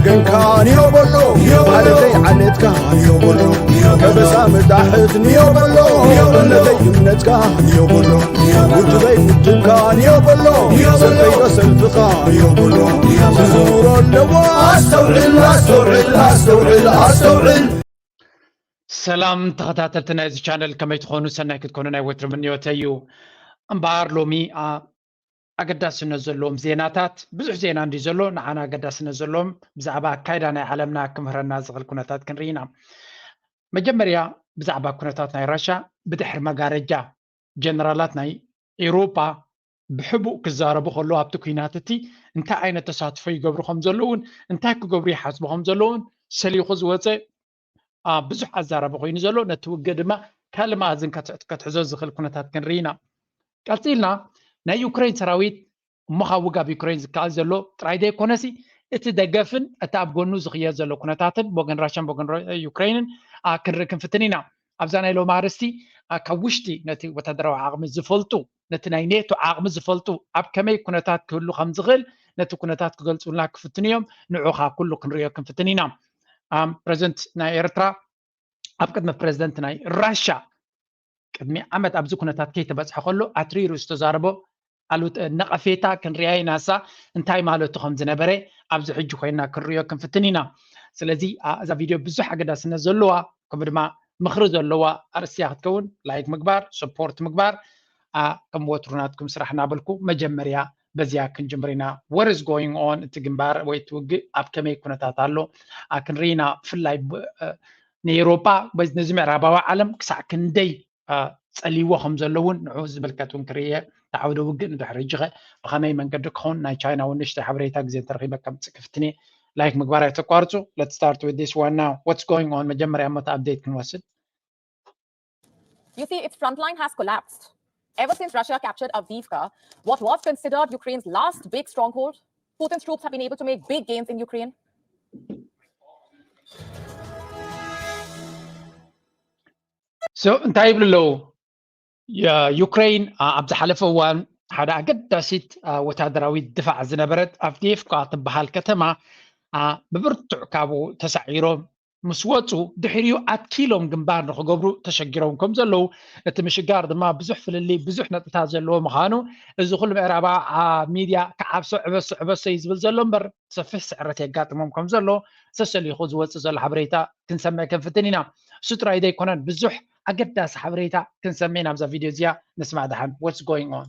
ገንካ ንዮ በሎ፣ ዓለተይ ዓሌትካ ንዮ በሎ፣ ከበሳ መታሕት ንዮ በሎ፣ እምነተይ እምነትካ ንዮ በሎ፣ ውድበይ ውድብካ ንዮ በሎ፣ ሰልፈይ ሰልፍኻ ንዮ በሎ፣ ትዝውሮ ኣለዎ። ኣስተውዕል፣ ኣስተውዕል፣ ኣስተውዕል፣ ኣስተውዕል። ሰላም ተኸታተልቲ ናይዚ ቻነል፣ ከመይ ትኾኑ? ሰናይ ክትኮኑ ናይ ወትሪ ምንዮተይ እዩ። እምበኣር ሎሚ ኣገዳስነት ዘለዎም ዜናታት፣ ብዙሕ ዜና እንዲ ዘሎ፣ ንዓና ኣገዳስነት ዘለዎም ብዛዕባ ኣካይዳ ናይ ዓለምና ክምህረና ዝኽእል ኩነታት ክንርኢ ኢና። መጀመርያ ብዛዕባ ኩነታት ናይ ራሻ ብድሕሪ መጋረጃ ጀነራላት ናይ ኤውሮጳ ብሕቡእ ክዛረቡ ከለዉ ኣብቲ ኩናት እቲ እንታይ ዓይነት ተሳትፎ ይገብሩ ከም ዘለውን እንታይ ክገብሩ ይሓስቡ ከም ዘለውን ሰሊኹ ዝወፀ ብዙሕ ኣዛራቢ ኮይኑ ዘሎ ነቲ ውግእ ድማ ካልእ መኣዝን ከትሕዞ ዝኽእል ኩነታት ክንርኢ ኢና። ቀፂልና ናይ ዩክሬን ሰራዊት እሞ ካብ ውግ ኣብ ዩክሬን ዝከኣል ዘሎ ጥራይ ዘይኮነሲ እቲ ደገፍን እቲ ኣብ ጎኑ ዝኽየድ ዘሎ ኩነታትን ብወገን ራሽያን ብወገን ዩክሬንን ክንርኢ ክንፍትን ኢና። ኣብዛ ናይ ሎሚ ኣርእስቲ ካብ ውሽጢ ነቲ ወታደራዊ ዓቕሚ ዝፈልጡ ነቲ ናይ ኔቶ ዓቕሚ ዝፈልጡ ኣብ ከመይ ኩነታት ክህሉ ከም ዝኽእል ነቲ ኩነታት ክገልፁልና ክፍትኑ እዮም። ንዑ ካብ ኩሉ ክንሪኦ ክንፍትን ኢና። ፕረዚደንት ናይ ኤርትራ ኣብ ቅድሚ ፕረዚደንት ናይ ራሻ ቅድሚ ዓመት ኣብዚ ኩነታት ከይተበፅሐ ከሎ ኣትሪሩ ዝተዛረቦ ኣሉት ነቐፌታ ክንሪኣ ኢና። እሳ እንታይ ማለቱ ከም ዝነበረ ኣብዚ ሕጂ ኮይና ክንሪኦ ክንፍትን ኢና። ስለዚ እዛ ቪድዮ ብዙሕ ኣገዳስነት ዘለዋ ከምኡ ድማ ምኽሪ ዘለዋ ኣርእስቲ ክትከውን ላይክ ምግባር፣ ሰፖርት ምግባር፣ ከም ወትሩ ናትኩም ስራሕ እናበልኩ መጀመርያ በዚያ ክንጅምር ኢና። What is going on? እቲ ግንባር ወይ እቲ ውግእ ኣብ ከመይ ኩነታት ኣሎ ክንርኢ ኢና። ብፍላይ ንኤውሮጳ ነዚ ምዕራባዊ ዓለም ክሳዕ ክንደይ ጸልይዎ ከም ዘሎ እውን ንዑ ዝምልከት እውን ክርእየ ተዓውደ ውግእ ንድሕሪ ሕጂ ኸ ብኸመይ መንገዲ ክኸውን ናይ ቻይና እውን ንእሽተይ ሓበሬታ ግዜ እንተረኺበ ከምፅእ ክፍትኔ ላይክ ምግባር ኣይተቋርፁ። Let's start with this one now. What's going on? መጀመርያ እሞ እቲ ኣፕዴት ክንወስድ You see, its frontline has collapsed. Ever since Russia captured Avdiivka, what was considered Ukraine's last big stronghold, Putin's troops have been able to make big gains in Ukraine. So እንታይ ይብሉ ኣለዉ? ዩክሬን ኣብ ዝሓለፈ እዋን ሓደ ኣገዳሲት ወታደራዊ ድፋዕ ዝነበረት ኣቭዲቭካ ትበሃል ከተማ ብብርቱዕ ካብኡ ተሳዒሮም ምስ ወፁ ድሕሪኡ ኣትኪሎም ግንባር ንክገብሩ ተሸጊሮም ከም ዘለዉ እቲ ምሽጋር ድማ ብዙሕ ፍልልይ ብዙሕ ነጥብታት ዘለዎ ምዃኑ እዚ ኩሉ ምዕራባ ሚድያ ክዓብሶ ዕበሶ ዕበሶ እዩ ዝብል ዘሎ እምበር ሰፊሕ ስዕረት የጋጥሞም ከም ዘሎ ተሰሊኹ ዝወፅእ ዘሎ ሓበሬታ ክንሰምዕ ክንፍትን ኢና። እሱ ጥራይ ዘይኮነን ብዙሕ ኣገዳሲ ሓበሬታ ክንሰምዕ ኢና። ኣብዛ ቪድዮ እዚኣ ንስማዕ ደሓን። What's going on?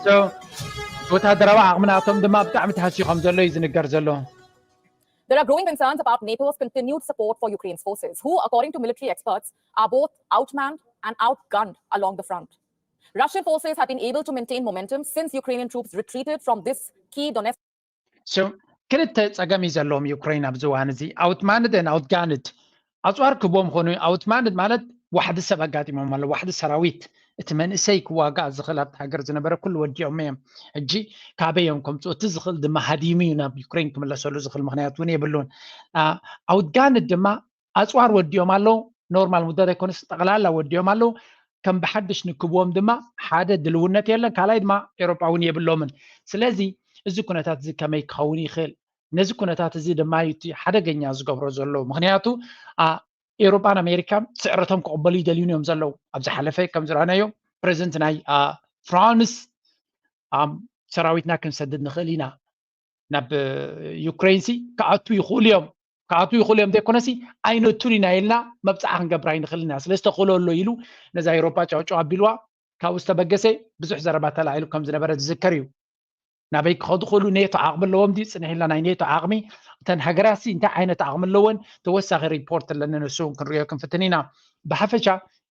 So ወታደራዊ ዓቕሚ ናቶም ድማ ብጣዕሚ ተሃስዩ ከም ዘሎ እዩ ዝንገር ዘሎ። There are growing concerns about NATO's continued support for Ukraine's forces, who, according to military experts, are both outmanned and outgunned along the front. Russian forces have been able to maintain momentum since Ukrainian troops retreated from this key Donetsk. So ክልተ ፀገም እዩ ዘለዎም ዩክሬን ኣብዚ እዋን እዚ ኣውትማንድ ን ኣውትጋንድ ኣፅዋር ክቦም ኮኑ ኣውትማንድ ማለት ዋሕዲ ሰብ ኣጋጢሞም ኣሎ ዋሕዲ ሰራዊት እቲ መንእሰይ ክዋጋእ ዝኽእል ኣብቲ ሃገር ዝነበረ ኩሉ ወዲኦም እዮም። ሕጂ ካበይ እዮም ከምፅኡ እቲ ዝኽእል ድማ ሃዲሙ እዩ ናብ ዩክሬን ክምለሰሉ ዝኽእል ምኽንያት እውን የብሉን። ኣውትጋንድ ድማ ኣፅዋር ወዲኦም ኣለዉ። ኖርማል ሙደት ኣይኮነስ ጠቕላላ ወዲኦም ኣለዉ። ከም ብሓድሽ ንክብዎም ድማ ሓደ ድልውነት የለን። ካልኣይ ድማ ኤሮጳ እውን የብሎምን። ስለዚ እዚ ኩነታት እዚ ከመይ ክኸውን ይኽእል? ነዚ ኩነታት እዚ ድማ እዩ እቲ ሓደገኛ ዝገብሮ ዘሎ። ምክንያቱ ኤሮጳን ኣሜሪካን ስዕረቶም ክቕበሉ ይደልዩን እዮም ዘለዉ። ኣብ ዝሓለፈ ከም ዝረኣናዮ ፕሬዚደንት ናይ ፍራንስ ሰራዊትና ክንሰድድ ንኽእል ኢና ናብ ዩክሬን ሲ ክኣቱ ይኽእሉ እዮም። ክኣቱ ይኽእሉ እዮም ዘይኮነሲ ኣይነቱን ኢና ኢልና መብፅዓ ክንገብር ኣይንኽእል ኢና። ስለዚ ተኽእሎ ኣሎ ኢሉ ነዛ ኤሮጳ ጫውጫው ኣቢልዋ ካብኡ ዝተበገሰ ብዙሕ ዘረባ ተላዒሉ ከም ዝነበረ ዝዝከር እዩ። ናበይ ክኸዱ ክእሉ ኔቶ ዓቕሚ ኣለዎም ድዩ? ፅንሕ ኢልና ናይ ኔቶ ዓቕሚ እተን ሃገራት ሲ እንታይ ዓይነት ዓቕሚ ኣለወን? ተወሳኺ ሪፖርት ኣለኒ ንሱ እውን ክንሪኦ ክንፍትን ኢና። ብሓፈሻ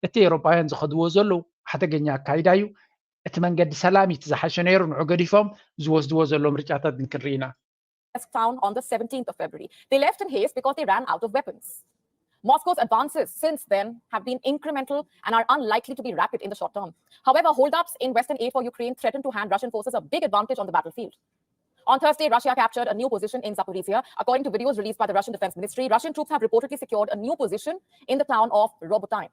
እቲ ኤሮጳውያን ዝኸድዎ ዘለዉ ሓደገኛ ኣካይዳ እዩ። እቲ መንገዲ ሰላም እዩ እቲ ዝሓሸ ነይሩ። ንዑ ገዲፎም ዝወስድዎ ዘለዉ ምርጫታት ግን ክንርኢ ኢና። Town on the seventeenth of February. They left in haste because they ran out of weapons. Moscow's advances since then have been incremental and are unlikely to be rapid in the short term. However, holdups in Western aid for Ukraine threaten to hand Russian forces a big advantage on the battlefield. On Thursday, Russia captured a new position in Zaporizhia. According to videos released by the Russian Defense Ministry, Russian troops have reportedly secured a new position in the town of Robotyne.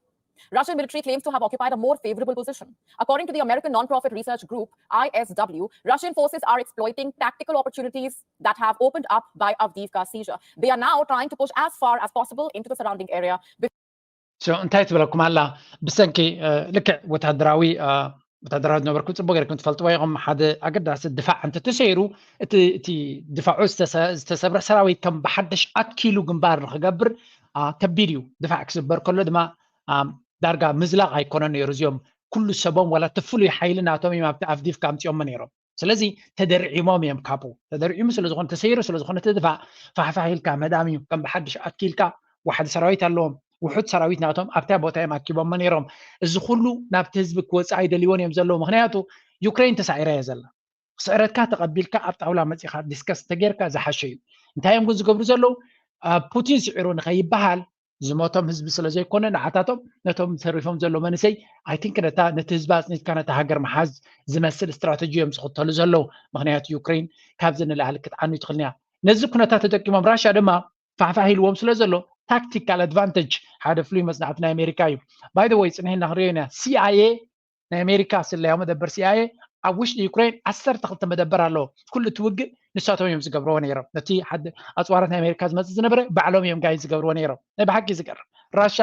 Russian military claims to have occupied a more favorable position. According to the American non-profit research group I S W, Russian forces are exploiting tactical opportunities that have opened up by Avdiivka seizure. They are now trying to push as far as possible into the surrounding area. So እንታይ ትብለኩም ኣላ? ብሰንኪ ልክዕ ወታደራዊ ወታደራዊ ዝነበርኩም ጽቡቅ ገርኩም ትፈልጥዎ ኢኹም። ሓደ ኣገዳሲ ድፋዕ እንተተሰይሩ እቲ ድፋዑ ዝተሰብረ ሰራዊት ከም ብሓደሽ ኣትኪሉ ግንባር ንክገብር ከቢድ እዩ። ድፋዕ ክስበር ከሎ ድማ ዳርጋ ምዝላቕ ኣይኮነን ነይሩ። እዚኦም ኩሉ ሰቦም ዋላ እቲ ፍሉይ ሓይሊ ናቶም እዮም ኣብቲ ኣፍዲፍካ ኣምፂኦሞ ነይሮም። ስለዚ ተደርዒሞም እዮም ካብኡ ተደርዒሙ ስለዝኾነ ተሰይሩ ስለዝኾነ እቲ ድፋዕ ፋሕፋሕ ኢልካ ምህዳም እዩ። ከም ብሓድሽ ኣትኪልካ ዋሕዲ ሰራዊት ኣለዎም። ውሑድ ሰራዊት ናቶም ኣብታ ቦታ እዮም ኣኪቦሞ ነይሮም። እዚ ኩሉ ናብቲ ህዝቢ ክወፅእ ኣይደልይዎን እዮም ዘለዉ። ምክንያቱ ዩክሬን ተሳዒራ እያ ዘላ። ክስዕረትካ ተቐቢልካ ኣብ ጣውላ መፂኻ ዲስከስ እንተጌርካ ዝሓሸ እዩ። እንታይ እዮም ግን ዝገብሩ ዘለዉ? ፑቲን ስዒሩ ንኸይበሃል ዝሞቶም ህዝቢ ስለ ዘይኮነ ንዓታቶም ነቶም ተሪፎም ዘሎ መንእሰይ ኣይ ቲንክ ነታ ነቲ ህዝቢ ኣፅኒትካ ነታ ሃገር መሓዝ ዝመስል ስትራተጂ እዮም ዝኽተሉ ዘለዉ። ምክንያቱ ዩክሬን ካብዚ ንላዕሊ ክትዓኑ ትኽእልን እያ። ነዚ ኩነታት ተጠቂሞም ራሽያ ድማ ፋሕፋሕ ኢልዎም ስለ ዘሎ ታክቲካል ኣድቫንቴጅ ሓደ ፍሉይ መፅናዕቲ ናይ ኣሜሪካ እዩ። ባይ ዘ ወይ ፅንሒና ክንሪኦ ኢና። ሲኣይኤ ናይ ኣሜሪካ ስለያ መደበር ሲኣይኤ ኣብ ውሽጢ ዩክሬን ዓሰርተ ክልተ መደበር ኣለዎ። ኩሉ እቲ ውግእ ንሳቶም እዮም ዝገብርዎ ነይሮም። ነቲ ሓደ ኣፅዋራት ናይ ኣሜሪካ ዝመፅእ ዝነበረ ባዕሎም እዮም ጋይ ዝገብርዎ ነይሮም። ናይ ብሓቂ ዝገርም። ራሻ፣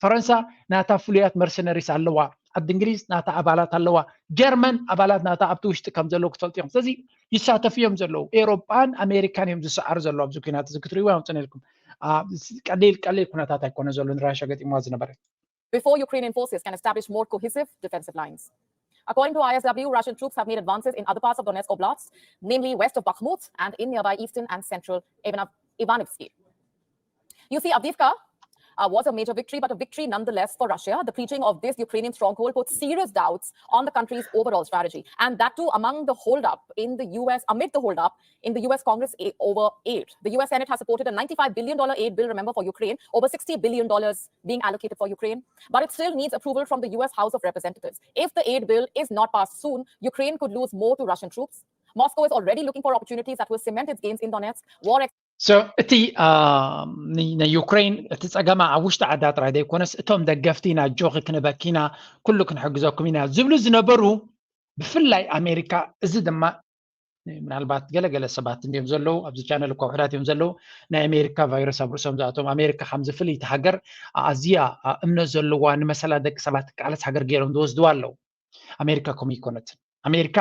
ፈረንሳ ናታ ፍሉያት መርሰነሪስ ኣለዋ። ዓዲ እንግሊዝ ናታ ኣባላት ኣለዋ። ጀርመን ኣባላት ናታ ኣብቲ ውሽጢ ከም ዘለዉ ክትፈልጡ ኢኹም። ስለዚ ይሳተፉ እዮም ዘለዉ። ኤሮጳን ኣሜሪካን እዮም ዝሰዓሩ ዘለዉ ኣብዚ ኩናት እዚ ክትርእይዎ ኣምፅነ ኢልኩም። ቀሊል ቀሊል ኩነታት ኣይኮነ ዘሎ ንራሻ ገጢምዋ ዝነበረ። Before Ukrainian forces can establish more cohesive defensive lines. According to I S W, Russian troops have made advances in other parts of Donetsk Oblast, namely west of Bakhmut and in nearby eastern and central Ivanivsky. You see, Avdiivka uh, was a major victory, but a victory nonetheless for Russia. The breaching of this Ukrainian stronghold puts serious doubts on the country's overall strategy, and that too among the holdup in the U S, amid the holdup in the U S Congress over aid. The U S Senate has supported a ninety-five billion dollar aid bill, remember, for Ukraine, over sixty billion dollars being allocated for Ukraine, but it still needs approval from the U S House of Representatives. If the aid bill is not passed soon, Ukraine could lose more to Russian troops. Moscow is already looking for opportunities that will cement its gains in Donetsk. War So እቲ ንዩክሬን እቲ ጸገማ ኣብ ውሽጢ ዓዳ ጥራይ ዘይኮነስ እቶም ደገፍቲ ኢና፣ ጆኺ ክንበኪና፣ ኩሉ ክንሕግዘኩም ኢና ዝብሉ ዝነበሩ ብፍላይ ኣሜሪካ። እዚ ድማ ምናልባት ገለገለ ሰባት እንዲዮም ዘለዉ ኣብዚ ቻነል እኳ ውሕዳት እዮም ዘለዉ። ናይ ኣሜሪካ ቫይረስ ኣብ ርእሶም ዝኣቶም ኣሜሪካ ከምዚ ፍልይቲ ሃገር ኣዝያ እምነት ዘለዋ ንመሰላ ደቂ ሰባት ትቃለስ ሃገር ገይሮም ዝወስድዋ ኣለዉ። ኣሜሪካ ከምኡ ይኮነትን። ኣሜሪካ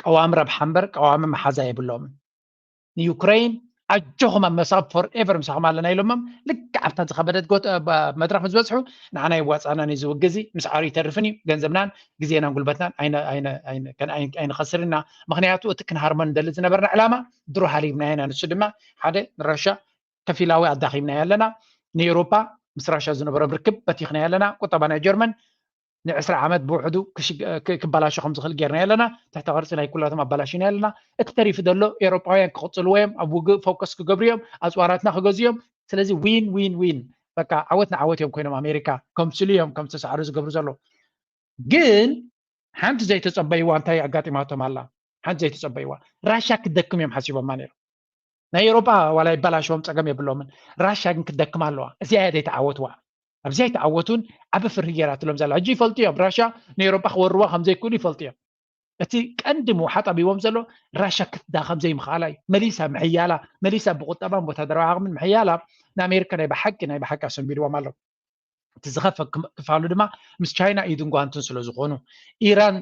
ቀዋሚ ረብሓ እምበር ቀዋሚ መሓዛ የብሎምን። ንዩክሬን ኣጆኹም ኣብ መሳብ ፎር ኤቨር ምሳኹም ኣለና ኢሎሞም። ልክዕ ኣብታ ዝኸበደት መድረኽ ምስ በፅሑ ንዓና ይዋፃእናን እዩ ዝውግእ እዚ ምስዓሩ ይተርፍን እዩ። ገንዘብናን ግዜናን ጉልበትናን ኣይንኸስርና። ምክንያቱ እቲ ክንሃርሞ ንደሊ ዝነበርና ዕላማ ድሮ ሃሪምና ኢና። ንሱ ድማ ሓደ ንራሻ ከፊላዊ ኣዳኺምና ኣለና። ንኤውሮፓ ምስ ራሻ ዝነበሮም ርክብ በቲኽና ኣለና። ቁጠባ ናይ ጀርመን ንዕስራ ዓመት ብውሕዱ ክባላሾ ከም ዝኽእል ጌርና ኣለና። ትሕተ ቅርፂ ናይ ኩላቶም ኣባላሽና ኣለና። እቲ ተሪፉ ዘሎ ኤውሮጳውያን ክቕፅልዎ እዮም። ኣብ ውግእ ፎከስ ክገብሩ እዮም። ኣፅዋራትና ክገዙ እዮም። ስለዚ ዊን ዊን ዊን በቃ ዓወት ንዓወት እዮም ኮይኖም። ኣሜሪካ ከምስሉ እዮም ከም ዝተሰዓሩ ዝገብሩ ዘለዉ። ግን ሓንቲ ዘይተፀበይዋ እንታይ ኣጋጢማቶም ኣላ? ሓንቲ ዘይተፀበይዋ ራሻ ክደክም እዮም ሓሲቦማ ነይሮም። ናይ ኤውሮጳ ዋላ ይበላሸዎም ፀገም የብሎምን። ራሻ ግን ክደክማ ኣለዋ። እዚኣ እያ ዘይተዓወትዋ። ኣብዚኣ ኣይተዓወቱን። ዓቢ ፍርሂ ገይራትሎም ዘላ ሕጂ ይፈልጡ እዮም። ራሻ ንኤውሮጳ ክወርዋ ከም ዘይክእሉ ይፈልጡ እዮም። እቲ ቀንዲ ምውሓጥ ኣቢዎም ዘሎ ራሻ ክትዳ ከም ዘይምኽኣላ እዩ። መሊሳ ምሕያላ መሊሳ ብቁጠባን ወታደራዊ ዓቕምን ምሕያላ ንኣሜሪካ ናይ ብሓቂ ናይ ብሓቂ ኣሰንቢድዎም ኣሎ። እቲ ዝኸፈ ክፋሉ ድማ ምስ ቻይና ኢድን ጓንትን ስለ ዝኾኑ ኢራን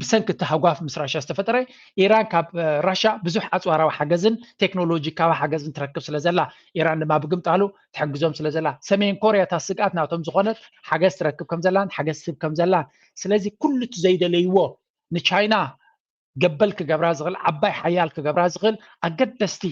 ብሰንኪ እቲ ሃጓፍ ምስ ራሻ ዝተፈጠረ ኢራን ካብ ራሻ ብዙሕ ኣፅዋራዊ ሓገዝን ቴክኖሎጂካዊ ሓገዝን ትረክብ ስለ ዘላ ኢራን ድማ ብግምጣሉ ትሕግዞም ስለ ዘላ ሰሜን ኮርያ እታ ስግኣት ናቶም ዝኾነት ሓገዝ ትረክብ ከም ዘላን ሓገዝ ትህብ ከም ዘላን ስለዚ ኩሉ እቲ ዘይደለይዎ ንቻይና ገበል ክገብራ ዝኽእል ዓባይ ሓያል ክገብራ ዝኽእል ኣገደስቲ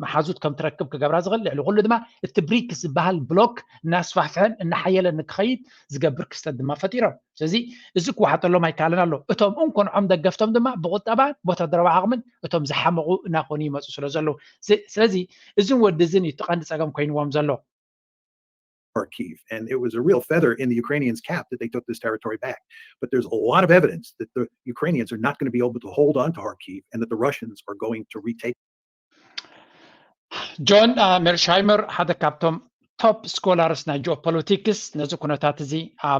መሓዙት ከም ትረክብ ክገብራ ዝኽእል ልዕሊ ኩሉ ድማ እቲ ብሪክስ ዝበሃል ብሎክ እናስፋሕፍሐን እናሓየለን ንክኸይድ ዝገብር ክስተት ድማ ፈጢሮም። ስለዚ እዚ ክወሓጠሎም ኣይከኣልን ኣሎ። እቶም እንኮንዖም ደገፍቶም ድማ ብቁጠባን ወታደራዊ ዓቕምን እቶም ዝሓመቑ እናኾኑ ይመፁ ስለ ዘለዉ ስለዚ እዝን ወዲ እዝን እዩ እቲ ቀንዲ ፀገም ኮይንዎም ዘሎ። Kharkiv. And it was a real feather in the Ukrainians' cap that they took this territory back. But there's a lot of evidence that the Ukrainians are not going to be able to hold on to Kharkiv and that the Russians are going to retake. ጆን ሜርሻይመር ሓደ ካብቶም top scholars ናይ geopolitics ነዚ ኩነታት እዚ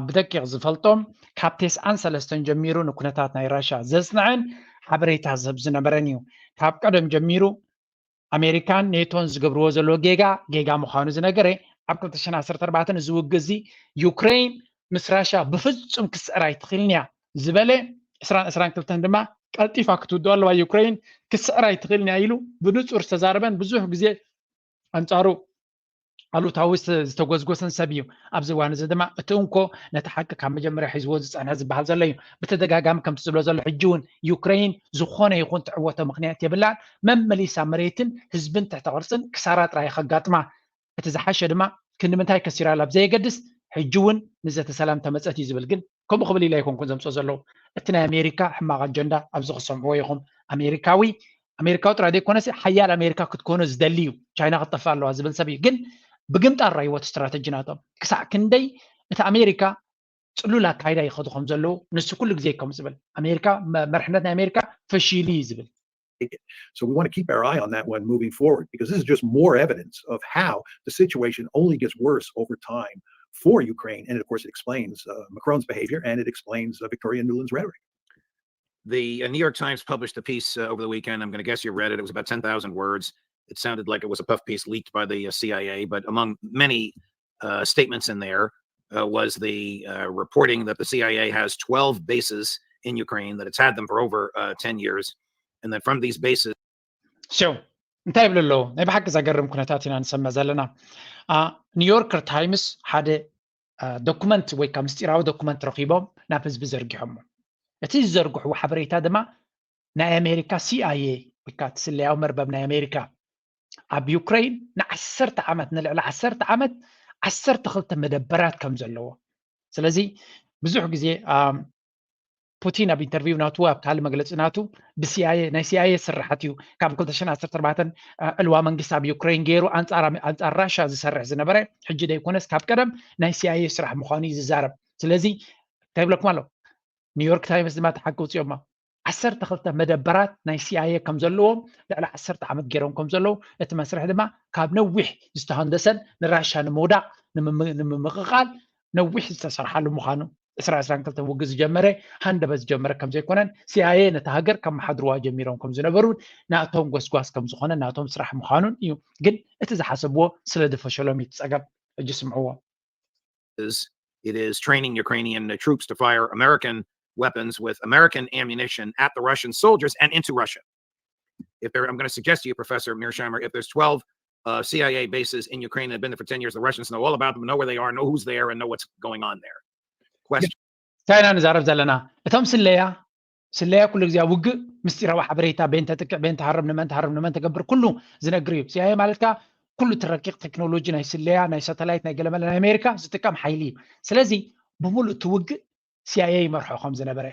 ብደቂቕ ዝፈልጦም፣ ካብ ቴስዓን ሰለስተን ጀሚሩ ንኩነታት ናይ ራሻ ዘጽንዐን ሓበሬታ ዝህብ ዝነበረን እዩ። ካብ ቀደም ጀሚሩ ኣሜሪካን ኔቶን ዝገብርዎ ዘለዎ ጌጋ ጌጋ ምዃኑ ዝነገረ፣ ኣብ ክልተ ሽሕን ዓሰርተ ኣርባዕተን እዚ ውግእ እዚ ዩክሬን ምስ ራሻ ብፍጹም ክትስዕር ኣይትኽእልን እያ ዝበለ፣ ዕስራን ዕስራን ክልተን ድማ ቀልጢፋ ክትውድኦ ኣለዋ ዩክሬን፣ ክትስዕር ኣይትኽእልን እያ ኢሉ ብንጹር ዝተዛረበን ብዙሕ ግዜ ኣንጻሩ ኣሉታዊ ዝተጎዝጎሰን ሰብ እዩ። ኣብዚ እዋን እዚ ድማ እቲ እንኮ ነቲ ሓቂ ካብ መጀመርያ ሒዝዎ ዝጸንሐ ዝበሃል ዘሎ እዩ። ብተደጋጋሚ ከምቲ ዝብሎ ዘሎ ሕጂ እውን ዩክሬን ዝኾነ ይኹን ትዕወቶ ምኽንያት የብላን። መመሊሳ መሬትን ህዝብን ትሕተ ቅርጽን ክሳራ ጥራይ ከጋጥማ። እቲ ዝሓሸ ድማ ክንዲ ምንታይ ከሲራ ኣብ ዘየገድስ ሕጂ እውን ንዘተ ሰላም ተመጸት እዩ ዝብል። ግን ከምኡ ክብል ኢለ ኣይኮንኩን ዘምጽኦ ዘለዉ። እቲ ናይ ኣሜሪካ ሕማቕ ኣጀንዳ ኣብዚ ክሰምዕዎ ኢኹም። ኣሜሪካዊ ኣሜሪካዊ ጥራይ ዘይኮነሲ ሓያል ኣሜሪካ ክትኮኖ ዝደሊ እዩ። ቻይና ክትጠፍእ ኣለዋ ዝብል ሰብ እዩ። ግን ብግምጣር ራይዎ እቲ ስትራተጂ ናቶም። ክሳዕ ክንደይ እቲ ኣሜሪካ ጽሉል ኣካይዳ ይኸዱ ከም ዘለዉ ንሱ ኩሉ ግዜ ከም ዝብል ኣሜሪካ መ- መርሕነት ናይ ኣሜሪካ ፈሺሉ እዩ ዝብል። So we want to keep our eye on that one moving forward, because this is just more evidence of how the situation only gets worse over time for Ukraine. And of course, it explains uh, Macron's behavior, and it explains uh, Victoria Nuland's rhetoric. The uh, New York Times published a piece uh, over the weekend. I'm going to guess you read it. It was about ten thousand words. It sounded like it was a puff piece leaked by the uh, C I A, but among many uh, statements in there uh, was the uh, reporting that the C I A has twelve bases in Ukraine, that it's had them for over uh, ten years, and that from these bases, ሸው እንታይ ይብሉ ኣለዉ? ናይ ብሓቂ ዘገርም ኩነታት ኢና ንሰምዕ ዘለና። ኒውዮርከር ታይምስ ሓደ ዶኩመንት ወይ ካብ ምስጢራዊ ዶኩመንት ረኪቦም ናብ ህዝቢ ዘርጊሖሞ። እቲ ዝዘርግሕዎ ሓበሬታ ድማ ናይ ኣሜሪካ ሲኣይኤ ወይ ከዓ እቲ ስለያዊ መርበብ ናይ ኣሜሪካ ኣብ ዩክሬን ንዓሰርተ ዓመት ንልዕሊ ዓሰርተ ዓመት ዓሰርተ ክልተ መደበራት ከም ዘለዎ። ስለዚ ብዙሕ ግዜ ፑቲን ኣብ ኢንተርቪው ናቱ ኣብ ካልእ መግለፂ ናቱ ብሲኣይኤ ናይ ሲኣይኤ ስራሓት እዩ ካብ ክልተ ሽሕን ዓሰርተ ኣርባዕተን ዕልዋ መንግስቲ ኣብ ዩክሬን ገይሩ ኣንፃር ኣንፃር ራሻ ዝሰርሕ ዝነበረ ሕጂ ዘይኮነስ ካብ ቀደም ናይ ሲኣይኤ ስራሕ ምዃኑ እዩ ዝዛረብ። ስለዚ እንታይ ይብለኩም ኣሎ? ኒውዮርክ ታይምስ ድማ እቲ ሓቂ ውፅኦማ ዓሰርተ ክልተ መደበራት ናይ ሲኣይኤ ከም ዘለዎም ልዕሊ ዓሰርተ ዓመት ገይሮም ከም ዘለዉ እቲ መስርሕ ድማ ካብ ነዊሕ ዝተሃንደሰን ንራሻ ንምውዳቕ ንምምቕቓል ነዊሕ ዝተሰርሓሉ ምዃኑ ዕስራ ዕስራን ክልተን ውግእ ዝጀመረ ሃንደበት ዝጀመረ ከም ዘይኮነን ሲኣይኤ ነታ ሃገር ከመሓድርዋ ጀሚሮም ከም ዝነበሩን ናቶም ጎስጓስ ከም ዝኾነ ናቶም ስራሕ ምዃኑን እዩ። ግን እቲ ዝሓሰብዎ ስለ ዝፈሸሎም እዩ እቲ ጸገም። ሕጂ ስምዕዎ። It is training Ukrainian troops to fire American weapons with American ammunition at the Russian soldiers and into Russia. If there, I'm going to suggest to you, Professor Mearsheimer, if there's twelve uh, C I A bases in Ukraine that have been there for ten years, the Russians know all about them, know where they are, know who's there, and know what's going on there. Question. እንታይ ኢና ንዛረብ ዘለና? እቶም ስለያ ስለያ ኩሉ ግዜ ኣብ ውግእ ምስጢራዊ ሓበሬታ ቤን ተጥቅዕ ቤን ተሃረም ንመን ተሃረም ንመን ተገብር ኩሉ ዝነግር እዩ። ሲኣይኤ ማለት ከዓ ኩሉ እቲ ረቂቕ ቴክኖሎጂ ናይ ስለያ ናይ ሳተላይት ናይ ገለመለ ናይ ኣሜሪካ ዝጥቀም ሓይሊ እዩ። ስለዚ ብምሉእ እቲ ውግእ ሲኣይኤ ይመርሖ ከም ዝነበረ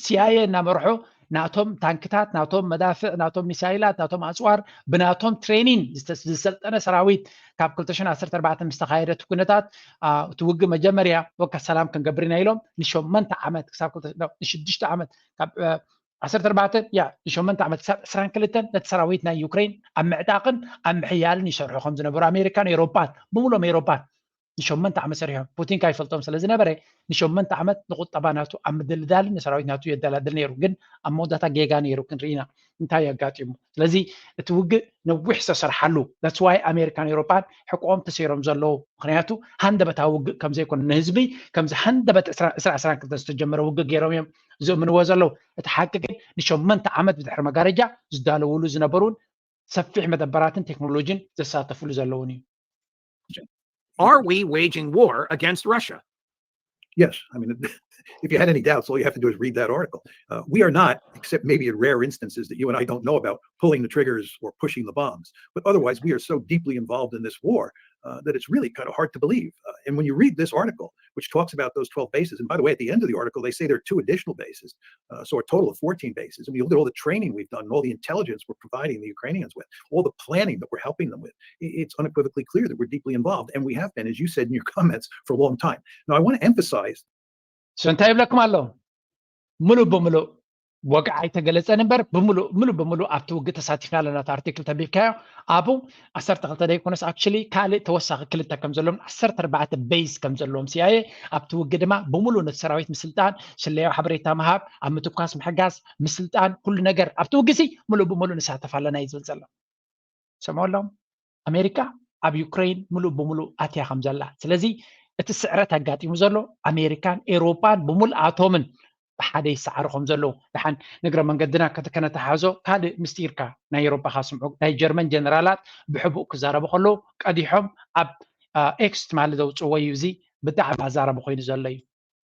ሲኣይኤ እናመርሖ ናቶም ታንክታት ናቶም መዳፍዕ ናቶም ሚሳይላት ናቶም ኣፅዋር ብናቶም ትሬኒን ዝሰልጠነ ሰራዊት ካብ ክልተ ሽሕን ዓሰርተ ኣርባዕተን ምስ ተኻየደ እቲ ኩነታት እቲ ውግእ መጀመርያ ወካ ሰላም ክንገብር ኢና ኢሎም ንሸመንተ ዓመት ክሳብ ንሽዱሽተ ዓመት ካብ ዓሰርተ ኣርባዕተ ያ ንሸመንተ ዓመት ክሳብ ዕስራን ክልተን ነቲ ሰራዊት ናይ ዩክሬን ኣብ ምዕጣቕን ኣብ ምሕያልን ይሰርሑ ከም ዝነበሩ ኣሜሪካን ኤሮፓን ብምሎም ኤሮፓን ንሸመንተ ዓመት ሰሪሖም ፑቲን ካይፈልጦም ስለ ዝነበረ ንሸመንተ ዓመት ንቁጠባ ናቱ ኣብ ምድልዳልን ንሰራዊት ናቱ የደላድል ነይሩ። ግን ኣብ መወዳእታ ጌጋ ነይሩ ክንርኢ ኢና እንታይ ኣጋጢሙ። ስለዚ እቲ ውግእ ነዊሕ ዝተሰርሓሉ that's why ኣሜሪካን ኤውሮፓን ሕቆኦም ተሰይሮም ዘለዉ ምክንያቱ ሃንደበታዊ ውግእ ከምዘይኮነ ንህዝቢ ከምዚ ሃንደበት ዕስራ ዕስራን ክልተን ዝተጀመረ ውግእ ገይሮም እዮም ዝእምንዎ ዘለዉ። እቲ ሓቂ ግን ንሸመንተ ዓመት ብድሕሪ መጋረጃ ዝዳለውሉ ዝነበሩን ሰፊሕ መደበራትን ቴክኖሎጂን ዘሳተፍሉ ዘለውን እዩ። Are we waging war against Russia? Yes. I mean, if you had any doubts, all you have to do is read that article. Uh, we are not, except maybe in rare instances that you and I don't know about, pulling the triggers or pushing the bombs. But otherwise, we are so deeply involved in this war uh, that it's really kind of hard to believe. Uh, and when you read this article, which talks about those twelve bases, and by the way, at the end of the article, they say there are two additional bases, uh, so a total of fourteen bases. And we look at all the training we've done and all the intelligence we're providing the Ukrainians with, all the planning that we're helping them with. It's unequivocally clear that we're deeply involved, and we have been, as you said in your comments, for a long time. Now, I want to emphasize. So, እንታይ ይብለኩም ኣሎ? ሙሉእ ብምሉእ ወግዓ ኣይተገለጸን እምበር ብምሉእ ምሉእ ብምሉእ ኣብቲ ውግእ ተሳቲፍና ኣለና። እቲ ኣርቲክል ተንቢብካዮ ኣብኡ ዓሰርተ ክልተ ደይኮነስ actually ካልእ ተወሳኺ ክልተ ከም ዘለዎም ዓሰርተ ኣርባዕተ ቤዝ ከም ዘለዎም ሲኣይኤ ኣብቲ ውግእ ድማ ብምሉእ ነቲ ሰራዊት ምስልጣን ስለያዊ ሓበሬታ ምሃብ ኣብ ምትኳስ ምሕጋዝ ምስልጣን ኩሉ ነገር ኣብቲ ውግእ ሲ ምሉእ ብምሉእ ንሳተፍ ኣለና እዩ ዝብል ዘሎ። ሰምዖ ኣለኹም ኣሜሪካ ኣብ ዩክሬን ምሉእ ብምሉእ ኣትያ ከም ዘላ ስለዚ እቲ ስዕረት ኣጋጢሙ ዘሎ ኣሜሪካን ኤውሮጳን ብምልኣቶምን ብሓደ ይሰዓሩ ከም ዘለዉ ድሓን ንግረ መንገድና ከተከነተሓዞ ካልእ ምስጢርካ ናይ ኤውሮጳ ካስምዑ ናይ ጀርመን ጀነራላት ብሕቡእ ክዛረቡ ከለዉ ቀዲሖም ኣብ ኤክስ ትማሊ ዘውፅዎ እዩ እዚ ብጣዕሚ ኣዛረቢ ኮይኑ ዘሎ እዩ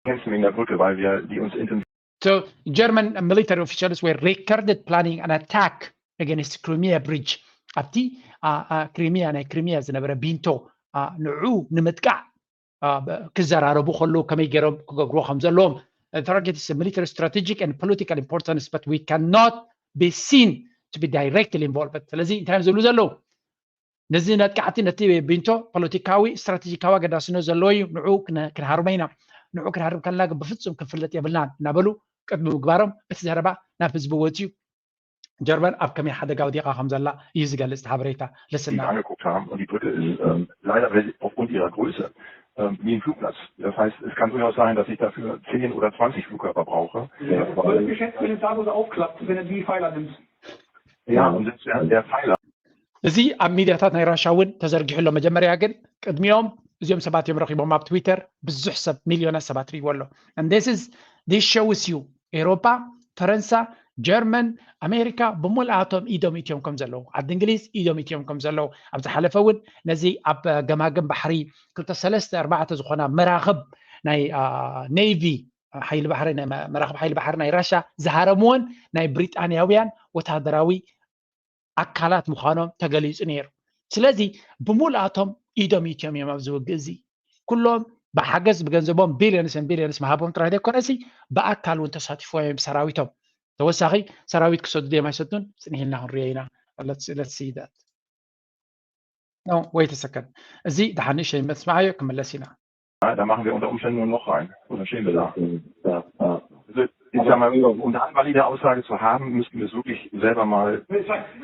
Kämpfen in der Brücke, weil wir die uns intensiv So German military officials were recorded planning an attack against Crimea bridge ኣብቲ ክሪሚያ ናይ ክሪሚያ ዝነበረ ቢንቶ ንዑ ንምጥቃዕ ክዘራረቡ ከለዉ ከመይ ገይሮም ክገብርዎ ከም ዘለዎም target is military strategic and political importance but we cannot be seen to be directly involved ስለዚ እንታይ እዮም ዝብሉ ዘለዉ ነዚ መጥቃዕቲ ነቲ ቢንቶ ፖለቲካዊ ስትራቴጂካዊ ኣገዳስነት ዘለዎ እዩ ንዑ ክንሃርሞ ኢና ንዑ ክንሃርም ከለና ግን ብፍፁም ክንፍለጥ የብልናን እናበሉ ቅድሚ ምግባሮም እቲ ዘረባ ናብ ህዝቢ ወፂኡ ጀርመን ኣብ ከመይ ሓደጋ ወዲቓ ከም ዘላ እዩ ዝገልፅ ሓበሬታ ልስና angeguckt haben. Und die Brücke ist ähm, leider aufgrund ihrer Größe ähm, wie ein Flugplatz. Das heißt, es kann durchaus sein, dass ich dafür zehn oder zwanzig Flugkörper brauche. Ja, weil geschätzt, wenn es da so aufklappt, wenn er die Pfeiler nimmt. Ja, und selbst der, der Pfeiler. እዚ ኣብ ሚዲያታት ናይ ራሻ እውን ተዘርጊሑ ኣሎ መጀመርያ ግን ቅድሚኦም እዚኦም ሰባት እዮም ረኪቦም ኣብ ትዊተር ብዙሕ ሰብ ሚሊዮናት ሰባት ርእይዎ ኣሎ this is this shows you ኤሮፓ ፈረንሳ ጀርመን ኣሜሪካ ብምልኣቶም ኢዶም ኢትዮም ከም ዘለዉ ዓዲ እንግሊዝ ኢዶም ኢትዮም ከም ዘለዉ ኣብ ዝሓለፈ እውን ነዚ ኣብ ገማግም ባሕሪ ክልተ ሰለስተ ኣርባዕተ ዝኾና መራኽብ ናይ ኔቪ ሓይሊ ባሕሪ መራኽብ ሓይሊ ባሕሪ ናይ ራሻ ዝሃረምዎን ናይ ብሪጣንያውያን ወታደራዊ ኣካላት ምዃኖም ተገሊፁ ነይሩ ስለዚ ብምልኣቶም ኢዶም ኢትዮም እዮም ኣብዚ ውግእ እዚ ኩሎም ብሓገዝ ብገንዘቦም ቢልዮንስ ን ቢልዮንስ ምሃቦም ጥራይ ዘይኮነሲ ብኣካል እውን ተሳቲፎ እዮም ሰራዊቶም ተወሳኺ ሰራዊት ክሰዱ ድዮም ኣይሰዱን ፅንሂልና ክንሪኦ ኢና let's see that no wait a second እዚ ድሓን ንእሸይ መስማዓዮ ክምለስ ኢና Da machen wir unter Umständen nur noch rein. Oder stehen wir da? Also, ich sag mal, um eine valide Aussage zu haben, müssten wir es wirklich selber mal.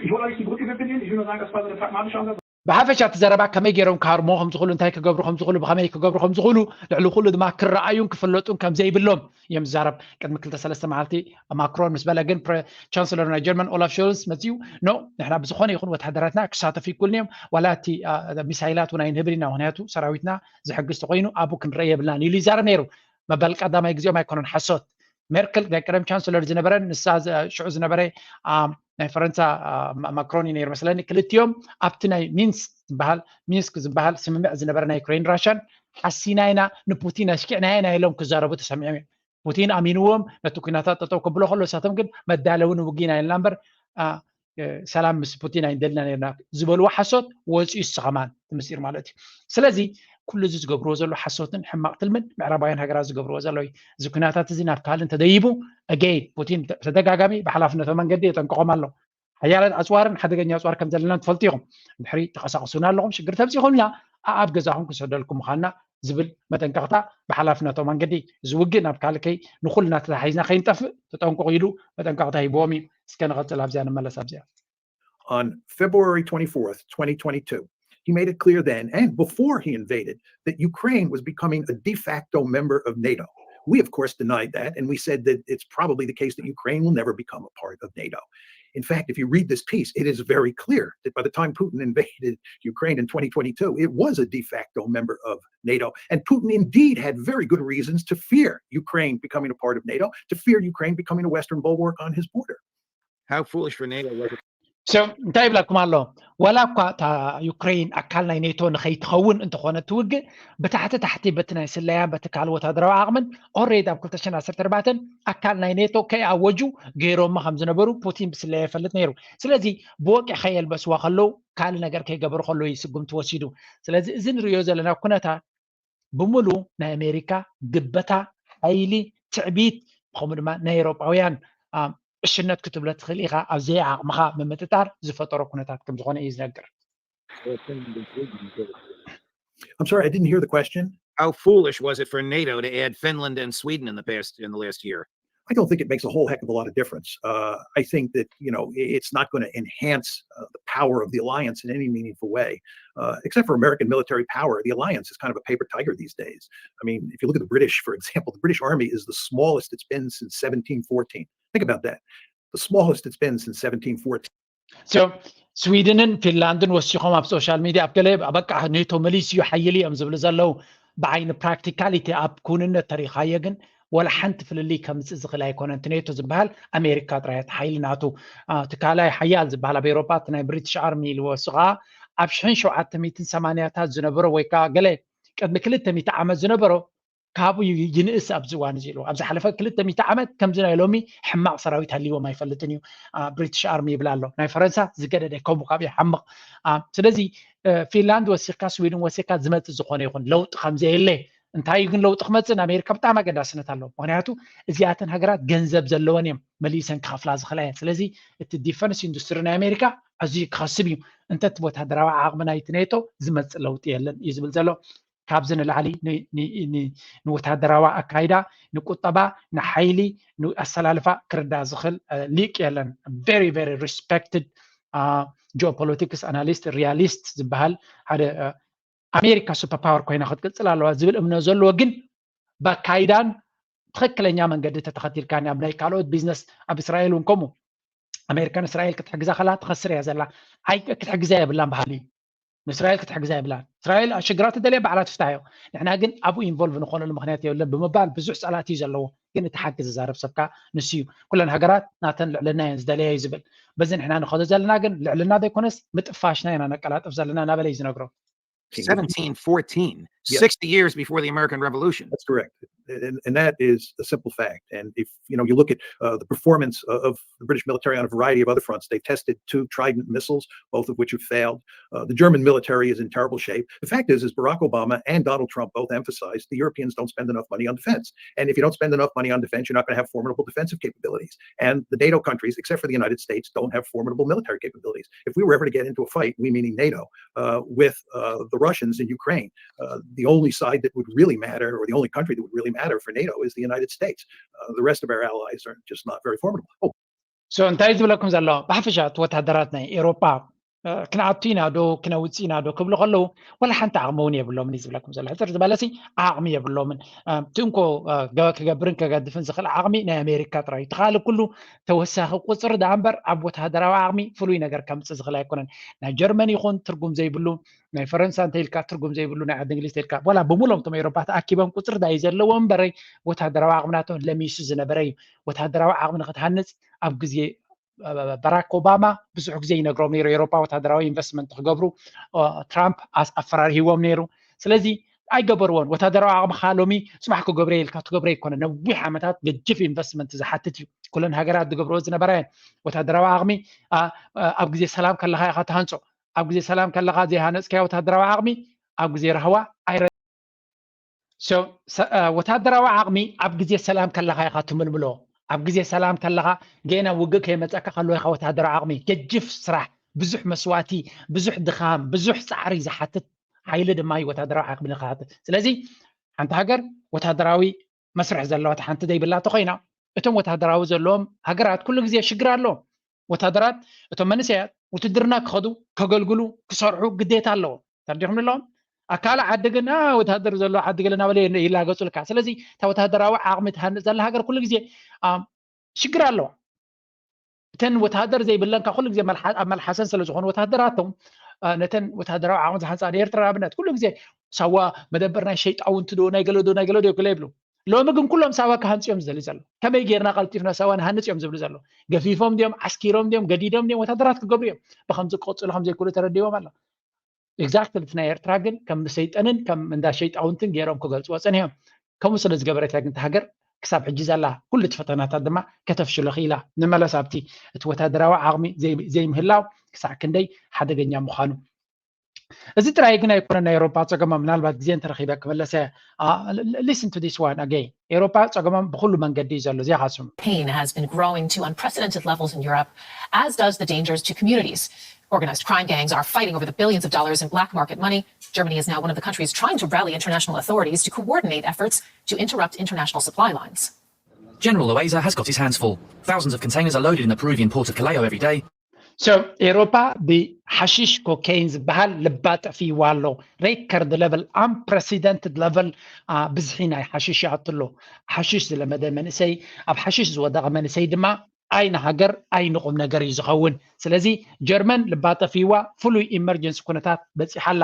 Ich wollte eigentlich die Brücke reparieren, ich will nur sagen, das war so eine pragmatische Ansatz. ብሓፈሻ እቲ ዘረባ ከመይ ገይሮም ክሃርሞ ከም ዝኽእሉ እንታይ ክገብሩ ከም ዝኽእሉ ብኸመይ ክገብሩ ከም ዝኽእሉ ልዕሊ ኩሉ ድማ ክረኣዩን ክፍለጡን ከም ዘይብሎም እዮም ዝዛረብ ቅድሚ ክልተ ሰለስተ መዓልቲ ማክሮን ምስ በለ ግን ቻንስለር ናይ ጀርመን ኦላፍ ሾልስ መፅኡ ኖ ንሕና ብዝኾነ ይኹን ወታደራትና ክሳተፉ ይክእሉን እዮም ዋላ እቲ ሚሳይላት እውን ኣይንህብን ኢና ምክንያቱ ሰራዊትና ዝሕግዝ ተኮይኑ ኣብኡ ክንረአ የብልናን ኢሉ ይዛረብ ነይሩ መበል ቀዳማይ ግዜኦም ኣይኮነን ሓሶት ሜርክል ናይ ቀደም ቻንስለር ዝነበረ ንሳ ሽዑ ዝነበረ ናይ ፈረንሳ ማክሮኒ ነይሩ መስለኒ ክልቲኦም ኣብቲ ናይ ሚንስ ዝበሃል ሚንስክ ዝበሃል ስምምዕ ዝነበረ ናይ ዩክሬን ራሽያን ሓሲና ኢና ንፑቲን ኣሽኪዕናዮ ኢና ኢሎም ክዛረቡ ተሰሚዖም እዮም ፑቲን ኣሚንዎም ነቲ ኩናታት ጠጠው ከብሎ ከሎ እሳቶም ግን መዳለዊ ንውጊና ኢልና እምበር ሰላም ምስ ፑቲን ኣይንደልና ነርና ዝበልዎ ሓሶት ወፂኡ እስኸማን ምስጢር ማለት እዩ ስለዚ ኩሉ እዚ ዝገብርዎ ዘሎ ሓሶትን ሕማቕ ትልምን ምዕራባውያን ሃገራት ዝገብርዎ ዘሎ እዩ እዚ ኩናታት እዚ ናብ ካልእ እንተደይቡ ኣገይን ፑቲን ተደጋጋሚ ብሓላፍነቶ መንገዲ የጠንቀቖም ኣሎ ሓያለን ኣፅዋርን ሓደገኛ ኣፅዋር ከም ዘለና ትፈልጡ ኢኹም ድሕሪ ተቐሳቕሱና ኣለኹም ሽግር ተምፂኹምና ኣብ ገዛኹም ክሰደልኩም ምዃንና ዝብል መጠንቀቕታ ብሓላፍነቶ መንገዲ ዝውግእ ናብ ካልእ ከይ ንኹልና ተታሒዝና ከይንጠፍእ ተጠንቀቑ ኢሉ መጠንቀቕታ ሂብዎም እዩ እስከ ንቐፅል ኣብዚኣ ንመለስ ኣብዚኣ On February twenty-fourth, twenty twenty-two, he made it clear then and before he invaded that Ukraine was becoming a de facto member of NATO. We, of course, denied that, and we said that it's probably the case that Ukraine will never become a part of NATO. In fact, if you read this piece, it is very clear that by the time Putin invaded Ukraine in twenty twenty-two, it was a de facto member of NATO. And Putin indeed had very good reasons to fear Ukraine becoming a part of NATO, to fear Ukraine becoming a Western bulwark on his border. How foolish for NATO was it? So እንታይ ይብለኩም ኣሎ ዋላ እኳ እታ ዩክሬን ኣካል ናይ ኔቶ ንኸይትኸውን እንተኾነ ትውግእ ብታሕቲ ታሕቲ በቲ ናይ ስለያን በቲ ካልእ ወታደራዊ ዓቕምን ኦሬድ ኣብ ክልተ ሽሕን ዓሰርተ ኣርባዕተን ኣካል ናይ ኔቶ ከይኣወጁ ገይሮሞ ከም ዝነበሩ ፑቲን ብስለያ ይፈልጥ ነይሩ ስለዚ ብወቂ ከየልበስዋ ከለዉ ካልእ ነገር ከይገበሩ ከለዉ እዩ ስጉምቲ ወሲዱ ስለዚ እዚ ንሪኦ ዘለና ኩነታት ብምሉ ናይ ኣሜሪካ ግበታ ሓይሊ ትዕቢት ከምኡ ድማ ናይ ኤሮጳውያን ዕሽነት ክትብሎ ትኽእል ኢኻ ኣብ ዘይዓቕምኻ ምምጥጣር ዝፈጠሮ ኩነታት ከም ዝኾነ እዩ ዝነግር I'm sorry, I didn't hear the question. How foolish was it for NATO to add Finland and Sweden in the past in the last year? I don't think it makes a whole heck of a lot of difference. Uh, I think that, you know, it's not going to enhance uh, the power of the alliance in any meaningful way, uh, except for American military power. The alliance is kind of a paper tiger these days. I mean, if you look at the British, for example, the British Army is the smallest it's been since seventeen fourteen. Think about that. The smallest it's been since seventeen fourteen. ስዊድንን ፊንላንድን ወሲኾም ኣብ ሶሻል ሚድያ ኣብ ገለ በቃ ኔቶ መሊስዩ ሓይሊ እዮም ዝብሉ ዘለዉ። ብዓይኒ ፕራክቲካሊቲ ኣብ ክውንነት ተሪኻዮ ግን ወላ ሓንቲ ፍልልይ ከምፅእ ዝኽእል ኣይኮነን። እቲ ኔቶ ዝበሃል ኣሜሪካ ጥራይ እቲ ሓይሊ ናቱ። እቲ ካልኣይ ሓያል ዝበሃል ኣብ ኤሮፓ እቲ ናይ ብሪቲሽ ኣርሚ ኢልዎ፣ እሱ ከዓ ኣብ ሽሕን ሸውዓተ ሚእትን ሰማንያታት ዝነበሮ ወይ ከዓ ገለ ቅድሚ ክልተ ሚእቲ ዓመት ዝነበሮ ካብኡ ይንእስ ኣብዚ እዋን እዚ ኢሉ። ኣብ ዝሓለፈ ክልተ ሚእቲ ዓመት ከምዚ ናይ ሎሚ ሕማቕ ሰራዊት ሃልይዎም ኣይፈልጥን እዩ። ብሪቲሽ ኣርሚ ይብል ኣሎ። ናይ ፈረንሳ ዝገደደ ከምኡ ካብ ይሓምቕ። ስለዚ ፊንላንድ ወሲኽካ ስዊድን ወሲኽካ ዝመፅእ ዝኾነ ይኹን ለውጢ ከምዘየለ እንታይ ግን ለውጢ ክመፅእ ንኣሜሪካ ብጣዕሚ ኣገዳስነት ኣለዎ። ምክንያቱ እዚኣተን ሃገራት ገንዘብ ዘለወን እዮም መሊሰን ክኸፍላ ዝኽእላ እየን። ስለዚ እቲ ዲፈንስ ኢንዱስትሪ ናይ ኣሜሪካ ኣዝዩ ክኸስብ እዩ። እንተ እቲ ወታደራዊ ዓቕሚ ናይቲ ኔቶ ዝመፅእ ለውጢ የለን እዩ ዝብል ዘሎ። ካብዚ ንላዕሊ ንወታደራዊ ኣካይዳ፣ ንቁጠባ፣ ንሓይሊ፣ ንኣሰላልፋ ክርዳእ ዝኽእል ሊቅ የለን። Very very respected geopolitics analyst, realist ዝበሃል ሓደ ኣሜሪካ super power ኮይና ክትቅፅል ኣለዋ ዝብል እምነት ዘለዎ ግን ብኣካይዳን ትኽክለኛ መንገዲ ተተኸቲልካ ኣብ ናይ ካልኦት ቢዝነስ ኣብ እስራኤል እውን ከምኡ ኣሜሪካን እስራኤል ክትሕግዛ ከላ ትኸስር እያ ዘላ። ኣይ ክትሕግዛ የብላን በሃሊ እዩ። ንእስራኤል ክትሕግዛ የብላን። እስራኤል ሽግራት ተደልያ ባዕላ ትፍታሕ እዮ። ንሕና ግን ኣብኡ ኢንቮልቭ ንኾነሉ ምክንያት የብለን ብምባል ብዙሕ ፀላእቲ እዩ ዘለዎ። ግን እቲ ሓቂ ዝዛረብ ሰብካ ንሱ እዩ። ኩለን ሃገራት ናተን ልዕልና እየን ዝደለያ እዩ ዝብል። በዚ ንሕና ንኸዶ ዘለና ግን ልዕልና ዘይኮነስ ምጥፋሽና ኢና ነቀላጥፍ ዘለና እናበለ እዩ ዝነግሮ። seventeen fourteen, sixty years before the American Revolution. That's correct. And, and that is a simple fact. And if you know you look at uh, the performance of the British military on a variety of other fronts, they've tested two Trident missiles, both of which have failed. Uh, the German military is in terrible shape. The fact is, is Barack Obama and Donald Trump both emphasized the Europeans don't spend enough money on defense. And if you don't spend enough money on defense, you're not going to have formidable defensive capabilities. And the NATO countries, except for the United States, don't have formidable military capabilities. If we were ever to get into a fight, we meaning NATO, uh, with uh, the Russians in Ukraine, uh, the only side that would really matter, or the only country that would really matter for NATO, is the United States. Uh, the rest of our allies are just not very formidable. Oh, so እንታይ ዝብለኩም ዘሎ ብሓፈሻ እቲ ወታደራት ናይ ኤሮፓ ክንኣቱ ኢና ዶ ክነውፅእ ኢና ዶ ክብሉ ከለዉ ወላ ሓንቲ ዓቕሚ እውን የብሎምን እዩ ዝብለኩም ዘሎ። ሕፅር ዝበለሲ ዓቕሚ የብሎምን። እቲ እንኮ ክገብርን ከገድፍን ዝኽእል ዓቕሚ ናይ ኣሜሪካ ጥራይ እዩ። እቲ ካልእ ኩሉ ተወሳኺ ቁፅሪ ደኣ እምበር ኣብ ወታደራዊ ዓቕሚ ፍሉይ ነገር ከምፅእ ዝኽእል ኣይኮነን። ናይ ጀርመን ይኹን ትርጉም ዘይብሉ፣ ናይ ፈረንሳ እንተኢልካ ትርጉም ዘይብሉ፣ ናይ ዓዲ እንግሊዝ እንተኢልካ ዋላ ብምሎም እቶም ኤሮፓ ተኣኪቦም ቁፅሪ ዳዩ ዘለዎ እምበረይ ወታደራዊ ዓቕሚ ናቶም ለሚሱ ዝነበረ እዩ። ወታደራዊ ዓቕሚ ንክትሃንፅ ኣብ ግዜ በራክ ኦባማ ብዙሕ ግዜ ይነግሮም ነይሩ። ኤሮፓ ወታደራዊ ኢንቨስትመንት ክገብሩ ትራምፕ ኣፈራርሂዎም ነይሩ። ስለዚ ኣይገበርዎን። ወታደራዊ ዓቕምኻ ሎሚ ፅባሕ ክገብረ ኢልካ ትገብረ ኣይኮነ። ነዊሕ ዓመታት ገጅፍ ኢንቨስትመንት ዝሓትት እዩ። ኩለን ሃገራት ዝገብርዎ ዝነበራ እየን። ወታደራዊ ዓቕሚ ኣብ ግዜ ሰላም ከለኻ ኢኻ ትሃንፆ። ኣብ ግዜ ሰላም ከለኻ ዘይሃነፅካዮ ወታደራዊ ዓቕሚ ኣብ ግዜ ራህዋ ኣይረ ወታደራዊ ዓቕሚ ኣብ ግዜ ሰላም ከለኻ ኢኻ ትምልምሎ። ኣብ ግዜ ሰላም ከለኻ ገና ውግእ ከይመፀካ ከሎ ኢኻ ወታደራዊ ዓቕሚ። ገጅፍ ስራሕ፣ ብዙሕ መስዋእቲ፣ ብዙሕ ድኻም፣ ብዙሕ ፃዕሪ ዝሓትት ሓይሊ ድማ እዩ ወታደራዊ ዓቕሚ ንክሓትት። ስለዚ ሓንቲ ሃገር ወታደራዊ መስርሕ ዘለዋ ሓንቲ ዘይብላ ተኮይና እቶም ወታደራዊ ዘለዎም ሃገራት ኩሉ ግዜ ሽግር ኣሎ። ወታደራት እቶም መንእሰያት ውትድርና ክኸዱ ከገልግሉ ክሰርሑ ግዴታ ኣለዎም። ተረዲኹም ኣለዎም ኣካል ዓዲ ግን ወታደር ዘሎ ዓዲ ገለ ናበለ ይላገፁልካ። ስለዚ እታ ወታደራዊ ዓቕሚ ትሃንፅ ዘላ ሃገር ኩሉ ግዜ ሽግር ኣለዋ። እተን ወታደር ዘይብለን ካብ ኩሉ ግዜ ኣብ መልሓሰን ስለ ዝኾኑ ወታደራቶም ነተን ወታደራዊ ዓቕሚ ዝሃንፃ ንኤርትራ ንኣብነት ኩሉ ግዜ ሳዋ መደበር ናይ ሸይጣውንቲ ዶ ናይ ገለዶ ናይ ገለዶ ክለ ይብሉ። ሎሚ ግን ኩሎም ሳዋ ክሃንፅዮም ዝደሊ ዘሎ ከመይ ጌርና ቀልጢፍና ሳዋ ንሃንፅ እዮም ዝብሉ ዘሎ። ገፊፎም ድዮም ዓስኪሮም ድዮም ገዲዶም ድዮም ወታደራት ክገብሩ እዮም። ብከምዚ ክቕፅሉ ከምዘይክእሉ ተረዲዎም ኣሎ። ኤግዛክትሊ እቲ ናይ ኤርትራ ግን ከም ሰይጠንን ከም እንዳ ሸይጣውንትን ገይሮም ክገልፅዎ ፀኒሖም። ከምኡ ስለ ዝገበረት እያ ግን እታ ሃገር ክሳብ ሕጂ ዘላ ኩሉ እቲ ፈተናታት ድማ ከተፍሽሎ ክኢላ። ንመለስ ኣብቲ እቲ ወታደራዊ ዓቕሚ ዘይምህላው ክሳዕ ክንደይ ሓደገኛ ምዃኑ። እዚ ጥራይ ግን ኣይኮነን ናይ ኤውሮጳ ፀገማ። ምናልባት ግዜ እንተረኺበ ክመለሰ። Listen to this one again. ኤውሮጳ ፀገሞም ብኩሉ መንገዲ እዩ ዘሎ። እዚኣ ካስም Pain has been growing to unprecedented levels in Europe, as does the dangers to communities. Organized crime gangs are fighting over the billions of dollars in black market money. Germany is now one of the countries trying to rally international authorities to coordinate efforts to interrupt international supply lines. General Loaiza has got his hands full. Thousands of containers are loaded in the Peruvian port of Callao every day. So ኤሮፓ ብሓሽሽ ኮኬይን ዝበሃል ልባ ጠፊዋ ኣሎ። Record level, unprecedented level ብዝሒ ናይ ሓሽሽ ይኣትሎ። ሓሽሽ ዝለመደ መንእሰይ፣ ኣብ ሓሽሽ ዝወደቐ መንእሰይ ድማ ኣይን ሃገር ኣይን ቁም ነገር እዩ ዝኸውን። ስለዚ ጀርመን ልባ ጠፊዋ ፍሉይ ኢመርጀንሲ ኩነታት በፂሓላ።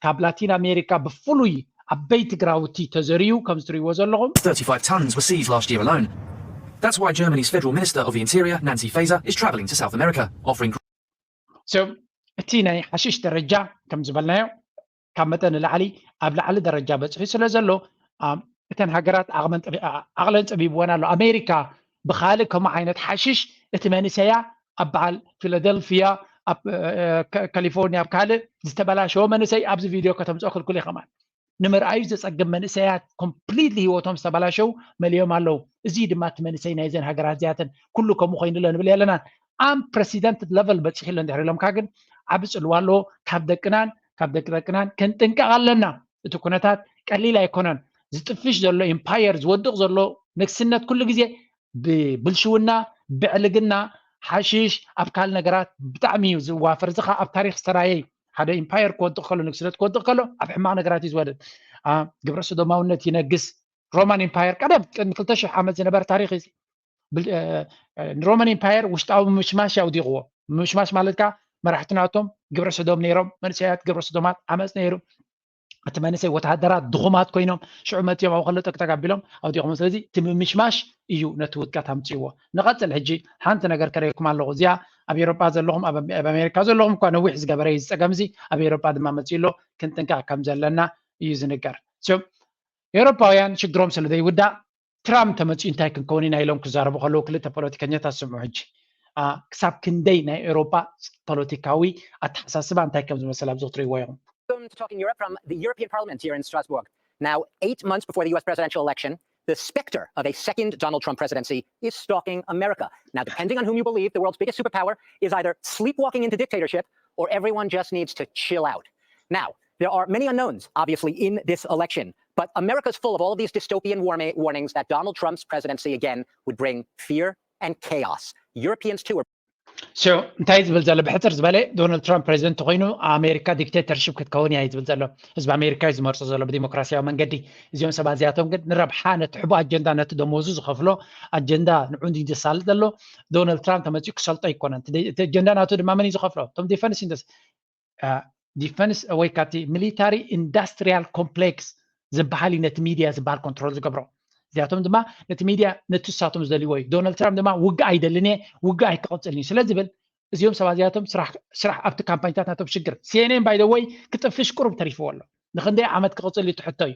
ካብ ላቲን ኣሜሪካ ብፍሉይ ዓበይቲ ግራውቲ ተዘርዩ ከም ዝትሪእዎ ዘለኹም። Thirty-five tons were seized last year alone. That's why Germany's Federal Minister of the Interior, Nancy Faeser, is travelling to South America, offering So እቲ ናይ ሓሽሽ ደረጃ ከም ዝበልናዮ ካብ መጠን ንላዕሊ ኣብ ላዕሊ ደረጃ በፅሑ ስለ ዘሎ እተን ሃገራት ዓቕለን ፀቢብወን ኣሎ። ኣሜሪካ ብካልእ ከምኡ ዓይነት ሓሽሽ እቲ መንእሰያ ኣብ በዓል ፊላደልፊያ፣ ኣብ ካሊፎርኒያ፣ ኣብ ካልእ ዝተበላሸወ መንእሰይ ኣብዚ ቪድዮ ከተምፅኦ ክልኩል ኢኸማን ንምርኣዩ ዘፀግም መንእሰያት ኮምፕሊትሊ ህይወቶም ዝተበላሸው መሊኦም ኣለዉ። እዚ ድማ እቲ መንእሰይ ናይዘን ሃገራት እዚኣተን ኩሉ ከምኡ ኮይኑሎ ንብል የለናን። Unprecedented level በፂሑ ኣሎ እንድሕር ኢሎምካ ግን ዓቢ ፅልዋ ኣለዎ። ካብ ደቅናን ካብ ደቂ ደቅናን ክንጥንቀቕ ኣለና። እቲ ኩነታት ቀሊል ኣይኮነን። ዝጥፍሽ ዘሎ ኢምፓየር ዝወድቕ ዘሎ ንግስነት ኩሉ ግዜ ብብልሽውና ብዕልግና ሓሽሽ ኣብ ካል ነገራት ብጣዕሚ እዩ ዝዋፈር። እዚ ከዓ ኣብ ታሪክ ዝተራየ እዩ። ሓደ ኢምፓየር ክወድቕ ከሎ ንግስነት ክወድቕ ከሎ ኣብ ሕማቕ ነገራት እዩ ዝወድቅ። ግብረ ሰዶማውነት ይነግስ። ሮማን ኢምፓየር ቀደም ቅድሚ ክልተ ሽሕ ዓመት ዝነበረ ታሪክ እዩ። ንሮማን ኢምፓየር ውሽጣዊ ምሽማሽ ኣውዲቕዎ። ምሽማሽ ማለት ከዓ መራሕቲ ናቶም ግብረ ሰዶም ነይሮም፣ መንእሰያት ግብረ ሰዶማት ዓመፅ ነይሩ። እቲ መንእሰይ ወተሃደራት ድኹማት ኮይኖም ሽዑ መፅኦም ኣብ ከሎ ጠቅጠቅ ኣቢሎም ኣውዲቕሞ። ስለዚ እቲ ምምሽማሽ እዩ ነቲ ውድቀት ኣምፅዎ። ንቐፅል ሕጂ ሓንቲ ነገር ከረየኩም ኣለኹ። እዚኣ ኣብ ኤሮጳ ዘለኹም ኣብ ኣሜሪካ ዘለኹም እኳ ነዊሕ ዝገበረ እዩ ዝፀገም እዚ ኣብ ኤሮጳ ድማ መፅኡ ኣሎ። ክንጥንቀቕ ከም ዘለና እዩ ዝንገር። ኤሮጳውያን ሽግሮም ስለ ዘይውዳእ ትራምፕ ተመፅኡ እንታይ ክንከውን ኢና ኢሎም ክዛረቡ ከለዉ ክልተ ፖለቲከኛታት ስምዑ። ሕጂ ክሳብ ክንደይ ናይ ኤሮጳ ፖለቲካዊ ኣተሓሳስባ እንታይ ከም ዝመስል ኣብዚ ክትርእይዎ ኢኹም። Welcome to Talking Europe from the European Parliament here in Strasbourg. Now, eight months before the U S presidential election, the specter of a second Donald Trump presidency is stalking America. Now, depending on whom you believe, the world's biggest superpower is either sleepwalking into dictatorship or everyone just needs to chill out. Now, there are many unknowns, obviously, in this election, but America's full of all of these dystopian warma- warnings that Donald Trump's presidency again would bring fear and chaos. Europeans, too, are So እንታይ ዝብል ዘሎ ብሕፅር ዝበለ ዶናልድ ትራምፕ ፕሬዚደንት ኮይኑ ኣሜሪካ ዲክቴተርሽፕ ክትከውን እያ ዝብል ዘሎ። ህዝቢ ኣሜሪካ እዩ ዝመርፆ ዘሎ ብዲሞክራሲያዊ መንገዲ። እዚኦም ሰባት እዚኣቶም ግን ንረብሓ ነቲ ሕቡ ኣጀንዳ ነቲ ደሞዙ ዝኸፍሎ ኣጀንዳ ንዑ እንዲ ዘሳልጥ ዘሎ ዶናልድ ትራምፕ ተመፂኡ ክሰልጦ ኣይኮነን። እቲ ኣጀንዳ ናቱ ድማ መን እዩ ዝኸፍሎ? እቶም ዲፈንስ ኢንደስ ዲፈንስ ወይ ካብቲ ሚሊታሪ ኢንዳስትሪያል ኮምፕሌክስ ዝበሃል እዩ ነቲ ሚድያ ዝበሃል ኮንትሮል ዝገብሮ። እዚኣቶም ድማ ነቲ ሚድያ ነቲ ንሳቶም ዝደልይዎ እዩ። ዶናልድ ትራምፕ ድማ ውግእ ኣይደልን እየ ውግእ ኣይክቕፅልን እዩ ስለ ዝብል እዚኦም ሰባት እዚኣቶም ስራሕ ኣብቲ ካምፓኝታት ናቶም ሽግር። ሲኤንኤን ባይ ዘ ወይ ክጥፍሽ ቁሩብ ተሪፍዎ ኣሎ። ንክንደይ ዓመት ክቕፅል እዩ ትሕቶ እዩ።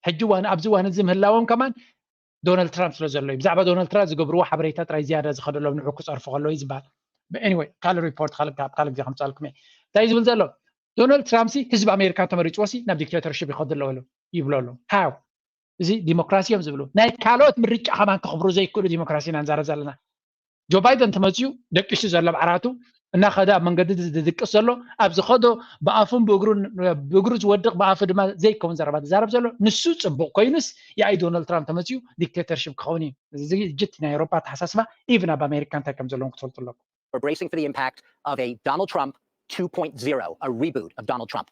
ሕጂ እዋን ኣብዚ እዋን እዚ ምህላዎም ከማን ዶናልድ ትራምፕ ስለ ዘሎ እዩ። ብዛዕባ ዶናልድ ትራምፕ ዝገብርዎ ሓበሬታ ጥራይ ዝያዳ ዝኸደሎም ንዑ ክፀርፉ ከለዉ እዩ ዝበሃል። Anyway ካልእ ሪፖርት ካልእ ካብ ካልእ ግዜ ከምፅኣልኩም እየ። እንታይ እዩ ዝብል ዘሎ? ዶናልድ ትራምፕ ሲ ህዝቢ ኣሜሪካ ተመሪፅዎ ሲ ናብ ዲክቴተርሽፕ ይኸዱ ኣለዉ ኢሉ ይብሉ ኣለዉ። ሃው እዚ ዲሞክራሲ እዮም ዝብሉ። ናይ ካልኦት ምርጫ ከማን ከኽብሩ ዘይክእሉ ዲሞክራሲ ኢና ንዛረብ ዘለና። ጆ ባይደን ተመፅዩ ደቂሱ ዘሎ ኣብ ዓራቱ እናኸደ ኣብ መንገዲ ዝድቅስ ዘሎ ኣብ ዝኸዶ ብኣፉን ብእግሩን ብእግሩ ዝወድቕ ብኣፉ ድማ ዘይከውን ዘረባ ዝዛረብ ዘሎ ንሱ ፅቡቕ ኮይኑስ የኣይ ዶናልድ ትራምፕ ተመፅዩ ዲክቴተርሽፕ ክኸውን እዩ። እዚ ጅት ናይ ኤውሮጳ ኣተሓሳስባ ኢቭን ኣብ ኣሜሪካ እንታይ ከም ዘለዎም ክትፈልጡ ኣለኩም። We're bracing for the impact of a Donald Trump two point zero, a reboot of Donald Trump.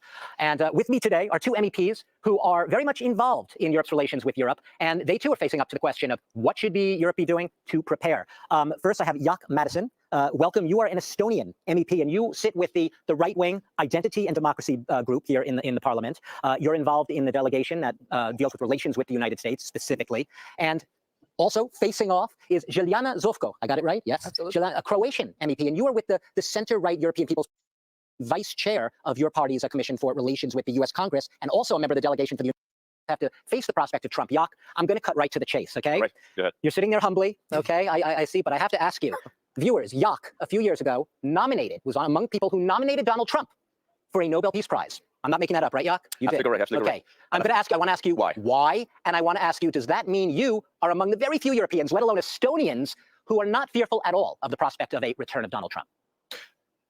And uh, with me today are two M E Ps who are very much involved in Europe's relations with Europe, and they too are facing up to the question of what should be Europe be doing to prepare. Um, first, I have Jaak Madison. Uh, welcome. You are an Estonian M E P, and you sit with the, the right-wing identity and democracy uh, group here in the, in the parliament. Uh, you're involved in the delegation that uh, deals with relations with the United States specifically. And also facing off is Željana Zovko. I got it right? Yes. Absolutely. Željana, a Croatian M E P, and you are with the, the center-right European People's vice chair of your party's uh, Commission for Relations with the U S Congress, and also a member of the delegation for the have to face the prospect of Trump. Jaak, I'm going to cut right to the chase, okay? Right. Go ahead. You're sitting there humbly, okay? I, I, I see, but I have to ask you. Viewers, Jaak, a few years ago, nominated, was on among people who nominated Donald Trump for a Nobel Peace Prize. I'm not making that up, right, Jaak? You Absolutely did. Right. Absolutely Okay. Right. I'm going to ask you, I want to ask you Why? Why? And I want to ask you, does that mean you are among the very few Europeans, let alone Estonians, who are not fearful at all of the prospect of a return of Donald Trump?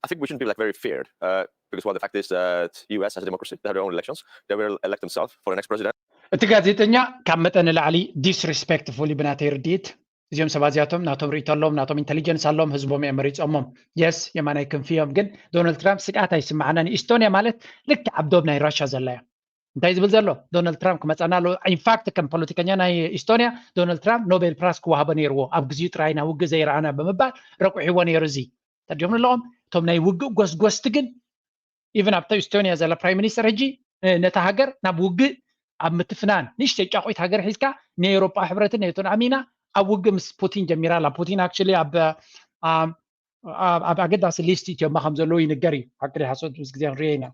I think we shouldn't be like very feared uh, because, well, the fact is that U S has a democracy. They have their own elections. They will elect themselves for the next president. እቲ ጋዜጠኛ ካብ መጠን ንላዕሊ ዲስሪስፔክትፉል ብናተይ ርድኢት እዚኦም ሰባት እዚኣቶም ናቶም ርእይቶ ኣለዎም፣ ናቶም ኢንቴሊጀንስ ኣለዎም፣ ህዝቦም እዮም መሪፆሞም። የስ የማናይ ክንፊ እዮም፣ ግን ዶናልድ ትራምፕ ስግኣት ኣይስማዓናን። ኢስቶንያ ማለት ልክዕ ኣብ ዶብ ናይ ራሻ ዘላ እያ። እንታይ ዝብል ዘሎ ዶናልድ ትራምፕ ክመፀና ኣሎ። ኢንፋክት ከም ፖለቲከኛ ናይ ኢስቶንያ ዶናልድ ትራምፕ ኖቤል ፕራስ ክወሃቦ ነይርዎ፣ ኣብ ግዚኡ ጥራይ ኢና ውግእ ዘይረኣና ብምባል ረቁሒዎ ነይሩ። እዚ ተዲኦም ኣለዎም እቶም ናይ ውግእ ጎስጎስቲ ግን ኢቨን ኣብታ ኢስቶንያ ዘላ ፕራይም ሚኒስተር ሕጂ ነታ ሃገር ናብ ውግእ ኣብ ምትፍናን ንእሽተይ ጫቑት ሃገር ሒዝካ ንኤውሮጳ ሕብረትን ኔቶን ኣሚና ኣብ ውግእ ምስ ፑቲን ጀሚራ ኣላ። ፑቲን ኣክቹሊ ኣብ ኣብ ኣገዳሲ ሊስት ኢትዮጵያ ከም ዘለዉ ይንገር እዩ። ሓቂ ሓሶት ምስ ግዜ ንሪኦ ኢና።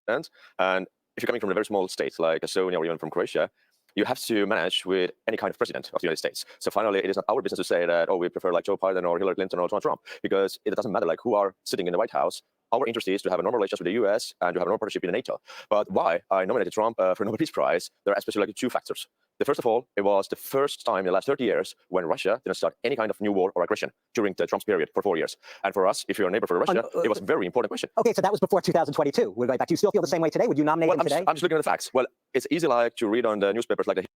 And if you're coming from a very small state like Estonia or even from Croatia, you have to manage with any kind of president of the United States. So finally, it is not our business to say that, oh, we prefer like Joe Biden or Hillary Clinton or Donald Trump, because it doesn't matter like who are sitting in the White House. Our interest is to have a normal relationship with the U S and to have a normal partnership in NATO. But why I nominated Trump uh, for Nobel Peace Prize? There are especially like two factors. The first of all, it was the first time in the last thirty years when Russia didn't start any kind of new war or aggression during the Trump's period for four years. And for us, if you're a neighbor for Russia, uh, it was a very important question. Okay, so that was before two thousand twenty-two. We're going back. Do you still feel the same way today? Would you nominate well, him I'm today? Just, I'm just looking at the facts. Well, it's easy like to read on the newspapers like the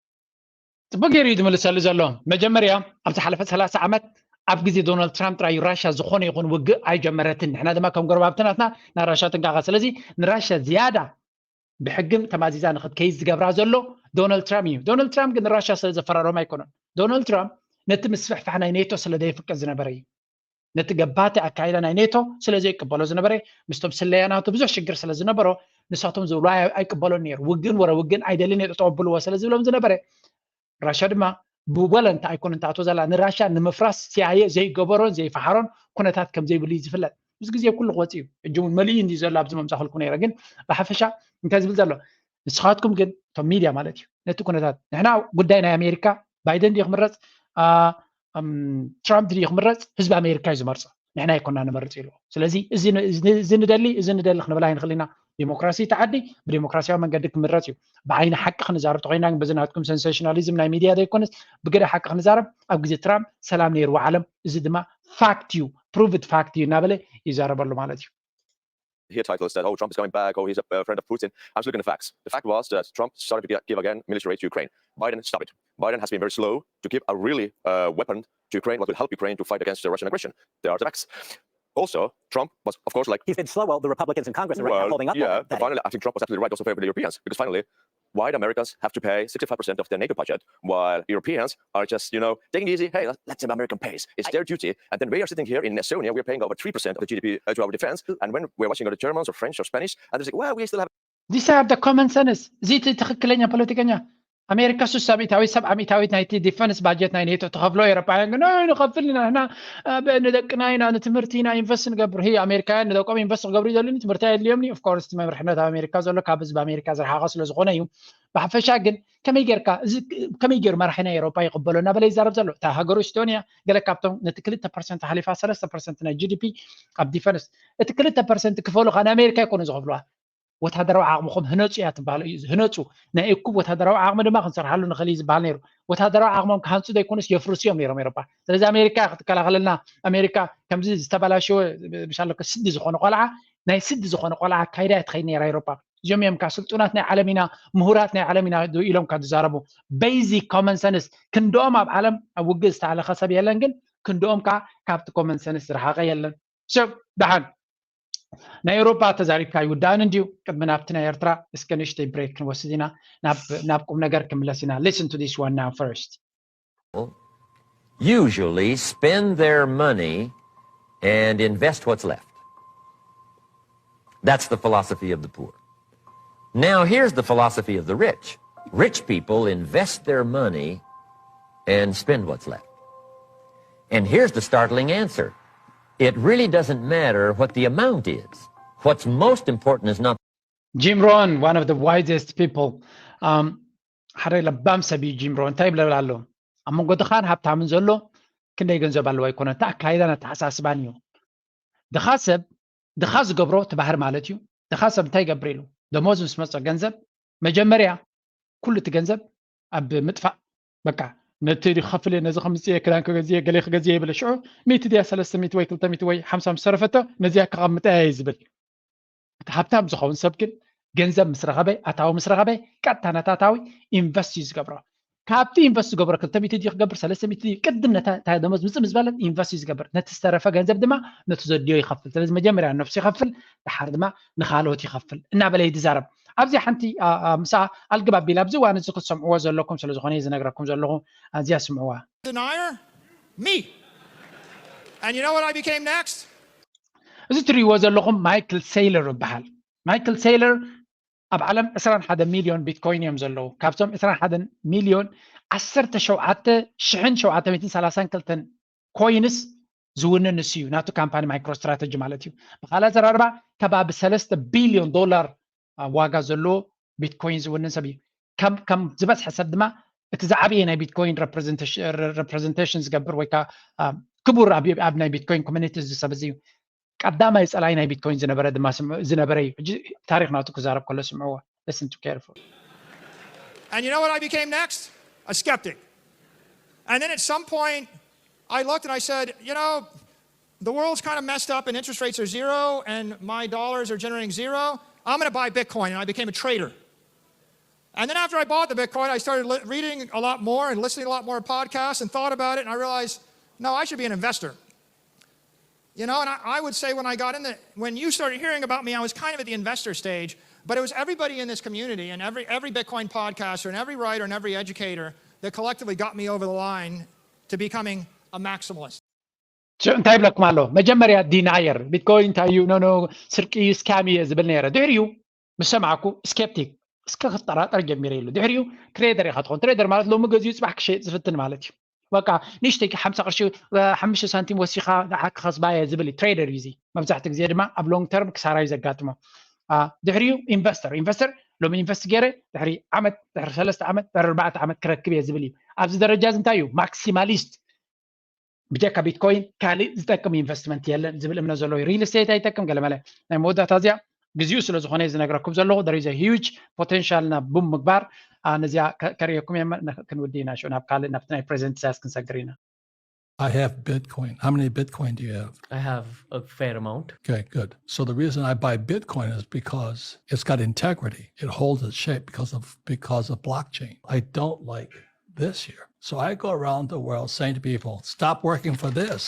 ጽቡቅ ገይሩ እዩ ዝምልሰሉ ዘሎ። መጀመርያ ኣብ ዝሓለፈ ሰላሳ ዓመት ኣብ ግዜ ዶናልድ ትራምፕ ጥራይ ራሻ ዝኾነ ይኹን ውግእ ኣይጀመረትን። ንሕና ድማ ከም ጎረባብቲ ናትና ናይ ራሻ ጥንቃቐ። ስለዚ ንራሻ ዝያዳ ብሕግን ተማዚዛ ንክትከይድ ዝገብራ ዘሎ ዶናልድ ትራምፕ እዩ። ዶናልድ ትራምፕ ግን ንራሻ ስለ ዘፈራሮም ኣይኮነን። ዶናልድ ትራምፕ ነቲ ምስፍሕፋሕ ናይ ኔቶ ስለ ዘይፍቅድ ዝነበረ እዩ። ነቲ ገባቲ ኣካይዳ ናይ ኔቶ ስለ ዘይቅበሎ ዝነበረ ምስቶም ስለያ ናቱ ብዙሕ ሽግር ስለ ዝነበሮ ንሳቶም ዝብሉ ኣይቅበሎን ነይሩ። ውግእን ወረ ውግእን ኣይደልን እየ ጠጠው ኣብልዎ ስለ ዝብሎም ዝነበረ ራሻ ድማ ብወለንታ ኣይኮነን ትኣቶ ዘላ ንራሻ ንምፍራስ ሲኣየ ዘይገበሮን ዘይፈሓሮን ኩነታት ከም ዘይብሉ እዩ ዝፍለጥ። ምስ ግዜ ኩሉ ክወፅ እዩ። ሕጂ እውን መሊኡ እንዲ ዘሎ ኣብዚ መምፃክልኩ ነይረ ግን ብሓፈሻ እንታይ ዝብል ዘሎ ንስኻትኩም ግን እቶም ሚድያ ማለት እዩ ነቲ ኩነታት ንሕና ጉዳይ ናይ ኣሜሪካ ባይደን ድዩ ክምረፅ ትራምፕ ድዩ ክምረፅ ህዝቢ ኣሜሪካ እዩ ዝመርፆ። ንሕና ኣይኮና ንመርፅ ኢልዎ። ስለዚ እዚ ንደሊ እዚ ንደሊ ክንብል ኣይንኽእል ኢና። ዲሞክራሲ ተዓዲ ብዲሞክራሲያዊ መንገዲ ክምረፅ እዩ። ብዓይኒ ሓቂ ክንዛረብ ተኮይና ግን በዚ ናትኩም ሰንሴሽናሊዝም ናይ ሚድያ ዘይኮነስ ብግደ ሓቂ ክንዛረብ ኣብ ግዜ ትራምፕ ሰላም ነይርዎ ዓለም። እዚ ድማ ፋክት እዩ፣ ፕሩቭድ ፋክት እዩ እናበለ ይዛረበሉ ማለት እዩ። Hear titles that, oh, Trump is coming back, oh, he's a, a friend of Putin. I'm just looking at the facts. The fact was that Trump started to give again military aid to Ukraine. Biden stopped it. Biden has been very slow to give a really uh, weapon to Ukraine, what will help Ukraine to fight against the Russian aggression. There are the facts. Also, Trump was, of course, like he's been slow. Well, the Republicans in Congress are right now well, holding up. yeah, on but that. Finally, I think Trump was absolutely right also favored the Europeans because finally, why the Americans have to pay sixty-five percent of their NATO budget while Europeans are just, you know, taking it easy. Hey, let, let the American pays. It's their duty. And then we are sitting here in Estonia, we're paying over three percent of the G D P uh, to our defense. And when we're watching the Germans or French or Spanish, and they're like, well, we still have These are the common sense. እዚ እቲ ትኽክለኛ ፖለቲከኛ ኣሜሪካ ሱሳ ሚእታዊት ሰብዓ ሚእታዊት ናይቲ ዲፈንስ ባጀት ናይ ኔቶ ትኸፍሎ። ኤሮፓውያን ግን "ኣይ፣ ንኸፍል ኢና ንሕና ኣብ ንደቅና ኢና ንትምህርቲ ኢና ኢንቨስት ንገብር። ህ ኣሜሪካውያን ንደቆም ኢንቨስት ክገብሩ ይደልዩ ትምህርቲ ኣየድልዮም። ኦፍኮርስ እቲ መምርሕነት ኣብ ኣሜሪካ ዘሎ ካብ ህዝቢ ኣሜሪካ ዝረሓቐ ስለ ዝኾነ እዩ። ብሓፈሻ ግን ከመይ ጌርካ እዚ ከመይ ጌሩ መራሒ ናይ ኤሮፓ ይቕበሎ እናበለ ይዛረብ ዘሎ። እታ ሃገሩ ኢስቶንያ ገለ ካብቶም ነቲ ክልተ ፐርሰንት ሓሊፋ ሰለስተ ፐርሰንት ናይ ጂ ዲ ፒ ኣብ ዲፈንስ እቲ ክልተ ፐርሰንት ክፈሉኻ ንኣሜሪካ ይኮኑ ዝኸፍልዋ ወታደራዊ ዓቕምኹም ህነፁ እያ ትበሃል እዩ ህነፁ ናይ እኩብ ወታደራዊ ዓቕሚ ድማ ክንሰርሓሉ ንኽእል እዩ ዝበሃል ነይሩ። ወታደራዊ ዓቕሞም ክሃንፁ ዘይኮኑስ የፍርሱ እዮም ነይሮም ኤሮፓ። ስለዚ ኣሜሪካ ክትከላኸለልና ኣሜሪካ ከምዚ ዝተበላሸወ ብሻለከ ስዲ ዝኾነ ቆልዓ ናይ ስዲ ዝኾነ ቆልዓ ኣካይዳ እያ ትኸይድ ነይራ ኤሮፓ። እዚኦም እዮም ከዓ ስልጡናት ናይ ዓለም ኢና ምሁራት ናይ ዓለም ኢና ኢሎም ካብ ዝዛረቡ ቤዚክ ኮመን ሰንስ ክንድኦም ኣብ ዓለም ኣብ ውግእ ዝተሃለኸ ሰብ የለን ግን ክንድኦም ከዓ ካብቲ ኮመን ሰንስ ዝረሓቐ የለን። ሰብ ደሓን ናይ ኤውሮፓ ተዛሪብካ ይውዳእን እንድዩ። ቅድሚ ናብቲ ናይ ኤርትራ እስከ ንእሽተይ ብሬክ ክንወስድ ኢና። ናብ ቁም ነገር ክምለስ ኢና። Listen to this one now first. Usually spend their money and invest what's left. That's the philosophy of the poor. Now here's the philosophy of the rich. Rich people invest their money and spend what's left. And here's the startling answer. It really doesn't matter what the amount is. What's most important is not Jim Rohn, one of the wisest people. ሓደ ለባም ሰብ እዩ ጂም ሮን። እንታይ ይብለል ኣሎ? ኣብ መንጎ ድኻን ሃብታምን ዘሎ ክንደይ ገንዘብ ኣለዎ ኣይኮነን፣ እቲ ኣካይዳን ኣተሓሳስባን እዩ። ድኻ ሰብ ድኻ ዝገብሮ ትባህር ማለት እዩ። ድኻ ሰብ እንታይ ይገብር ኢሉ ደሞዝ ምስ መፀ ገንዘብ መጀመርያ ኩሉ እቲ ገንዘብ ኣብ ምጥፋእ በቃ ነቲ ክኸፍል እየ ነዚ ከምፅእ እየ ክዳን ክገዝእ እየ ገለ ክገዝእ እየ ይብል። ሽዑ ሚእቲ ድያ ሰለስተ ሚእቲ ወይ ክልተ ሚእቲ ወይ ሓምሳ ምስ ተረፈቶ ነዚኣ ከቐምጣ እየ ዝብል። እቲ ሃብታም ዝኸውን ሰብ ግን ገንዘብ ምስ ረኸበ ኣታዊ ምስ ረኸበ ቀጥታ ነታ ኣታዊ ኢንቨስት እዩ ዝገብሮ። ካብቲ ኢንቨስት ዝገብሮ ክልተ ሚእቲ ድዩ ክገብር ሰለስተ ሚእቲ ድዩ ቅድም ነታ እንታይ ደሞዝ ምጽእ ምስ በለት ኢንቨስት እዩ ዝገብር። ነቲ ዝተረፈ ገንዘብ ድማ ነቲ ዘድልዮ ይኸፍል። ስለዚ መጀመርያ ነፍሱ ይኸፍል፣ ድሓር ድማ ንኻልኦት ይኸፍል እናበለ እዩ ዝዛረብ። ኣብዚ ሓንቲ ምሳ ኣልግብ ኣቢላ ኣብዚ እዋን እዚ ክትሰምዕዎ ዘለኩም ስለ ዝኾነ ዝነግረኩም ዘለኹ። ኣዚያ ስምዕዋ። Denier? Me. And you know what I became next? እዚ ትሪእዎ ዘለኹም ማይክል ሴይለር ይበሃል። ማይክል ሴይለር ኣብ ዓለም ዕስራን ሓደን ሚልዮን ቢትኮይን እዮም ዘለዉ። ካብቶም ዕስራን ሓደን ሚልዮን ዓሰርተ ሸውዓተ ሽሕን ሸውዓተ ሚእትን ሰላሳን ክልተን ኮይንስ ዝውንን ንሱ እዩ። ናቱ ካምፓኒ ማይክሮ ስትራተጂ ማለት እዩ። ብካልእ ኣዘራርባ ከባቢ ሰለስተ ቢልዮን ዶላር ዋጋ ዘለዎ ቢትኮይን ዝውንን ሰብ እዩ። ከም ዝበዝሐ ሰብ ድማ እቲ ዝዓበየ ናይ ቢትኮይን ሬፕሬዘንቴሽን ዝገብር ወይ ከዓ ክቡር ኣብ ናይ ቢትኮይን ኮሚኒቲ እዚ ሰብ እዚ እዩ። ቀዳማይ ፀላይ ናይ ቢትኮይን ዝነበረ ድማ ዝነበረ እዩ። ሕጂ ታሪክ ናቱ ክዛረብ ከሎ ስምዕዎ። Listen to careful. And you know what I became next? A skeptic. And then at some point, I looked and I said, you know, the world's kind of messed up and interest rates are zero and my dollars are generating zero. I'm going to buy Bitcoin. And I became a trader. And then after I bought the Bitcoin, I started reading a lot more and listening to a lot more podcasts and thought about it. And I realized, no, I should be an investor. You know, and I, I would say when I got in the, when you started hearing about me, I was kind of at the investor stage, but it was everybody in this community and every, every Bitcoin podcaster and every writer and every educator that collectively got me over the line to becoming a maximalist. እንታይ ይብለኩም ኣሎ? መጀመርያ ዲናየር ቢትኮይን እንታይ እዩ፣ ኖ ኖ ስርቂ እዩ፣ ስካም እየ ዝብል ነይረ። ድሕሪኡ ምስ ሰማዕኩ ስኬፕቲክ እስከ ክጠራጠር ጀሚረ ኢሉ። ድሕሪኡ ትሬደር ኢኻ ትኾን። ትሬደር ማለት ሎሚ ገዚኡ ፅባሕ ክሸይጥ ዝፍትን ማለት እዩ። በቃ ንእሽተይ ሓምሳ ቅርሺ ሓሙሽተ ሳንቲም ወሲኻ ንዓካ ከስባ እየ ዝብል እዩ። ትሬደር እዩ እዚ። መብዛሕትኡ ግዜ ድማ ኣብ ሎንግ ተርም ክሳራ እዩ ዘጋጥሞ። ድሕሪኡ ኢንቨስተር፣ ኢንቨስተር ሎሚ ኢንቨስት ገይረ ድሕሪ ዓመት፣ ድሕሪ ሰለስተ ዓመት፣ ድሕሪ ኣርባዕተ ዓመት ክረክብ እየ ዝብል እዩ። ኣብዚ ደረጃ እዚ እንታይ እዩ? ማክሲማሊስት ብጀካ ቢትኮይን ካልእ ዝጠቅም ኢንቨስትመንት የለን ዝብል እምነት ዘለዎ እዩ። ሪል ስቴት ኣይጠቅም ገለመለ። ናይ መወዳእታ እዚኣ ግዚኡ ስለ ዝኾነ ዝነግረኩም ዘለኹ there is a huge potential ናብ ቡም ምግባር። ነዚኣ ከርእየኩም እየ። ክንውዲ ኢና ሽዑ ናብ ካልእ ናብቲ ናይ ፕሬዚደንት ኢሳያስ ክንሰግር ኢና። I have Bitcoin. How many Bitcoin do you have? I have a fair amount. Okay, good. So the reason I buy Bitcoin is because it's got integrity. It holds its shape because of because of blockchain. I don't like this here. So I go around the world saying to people, stop working for this.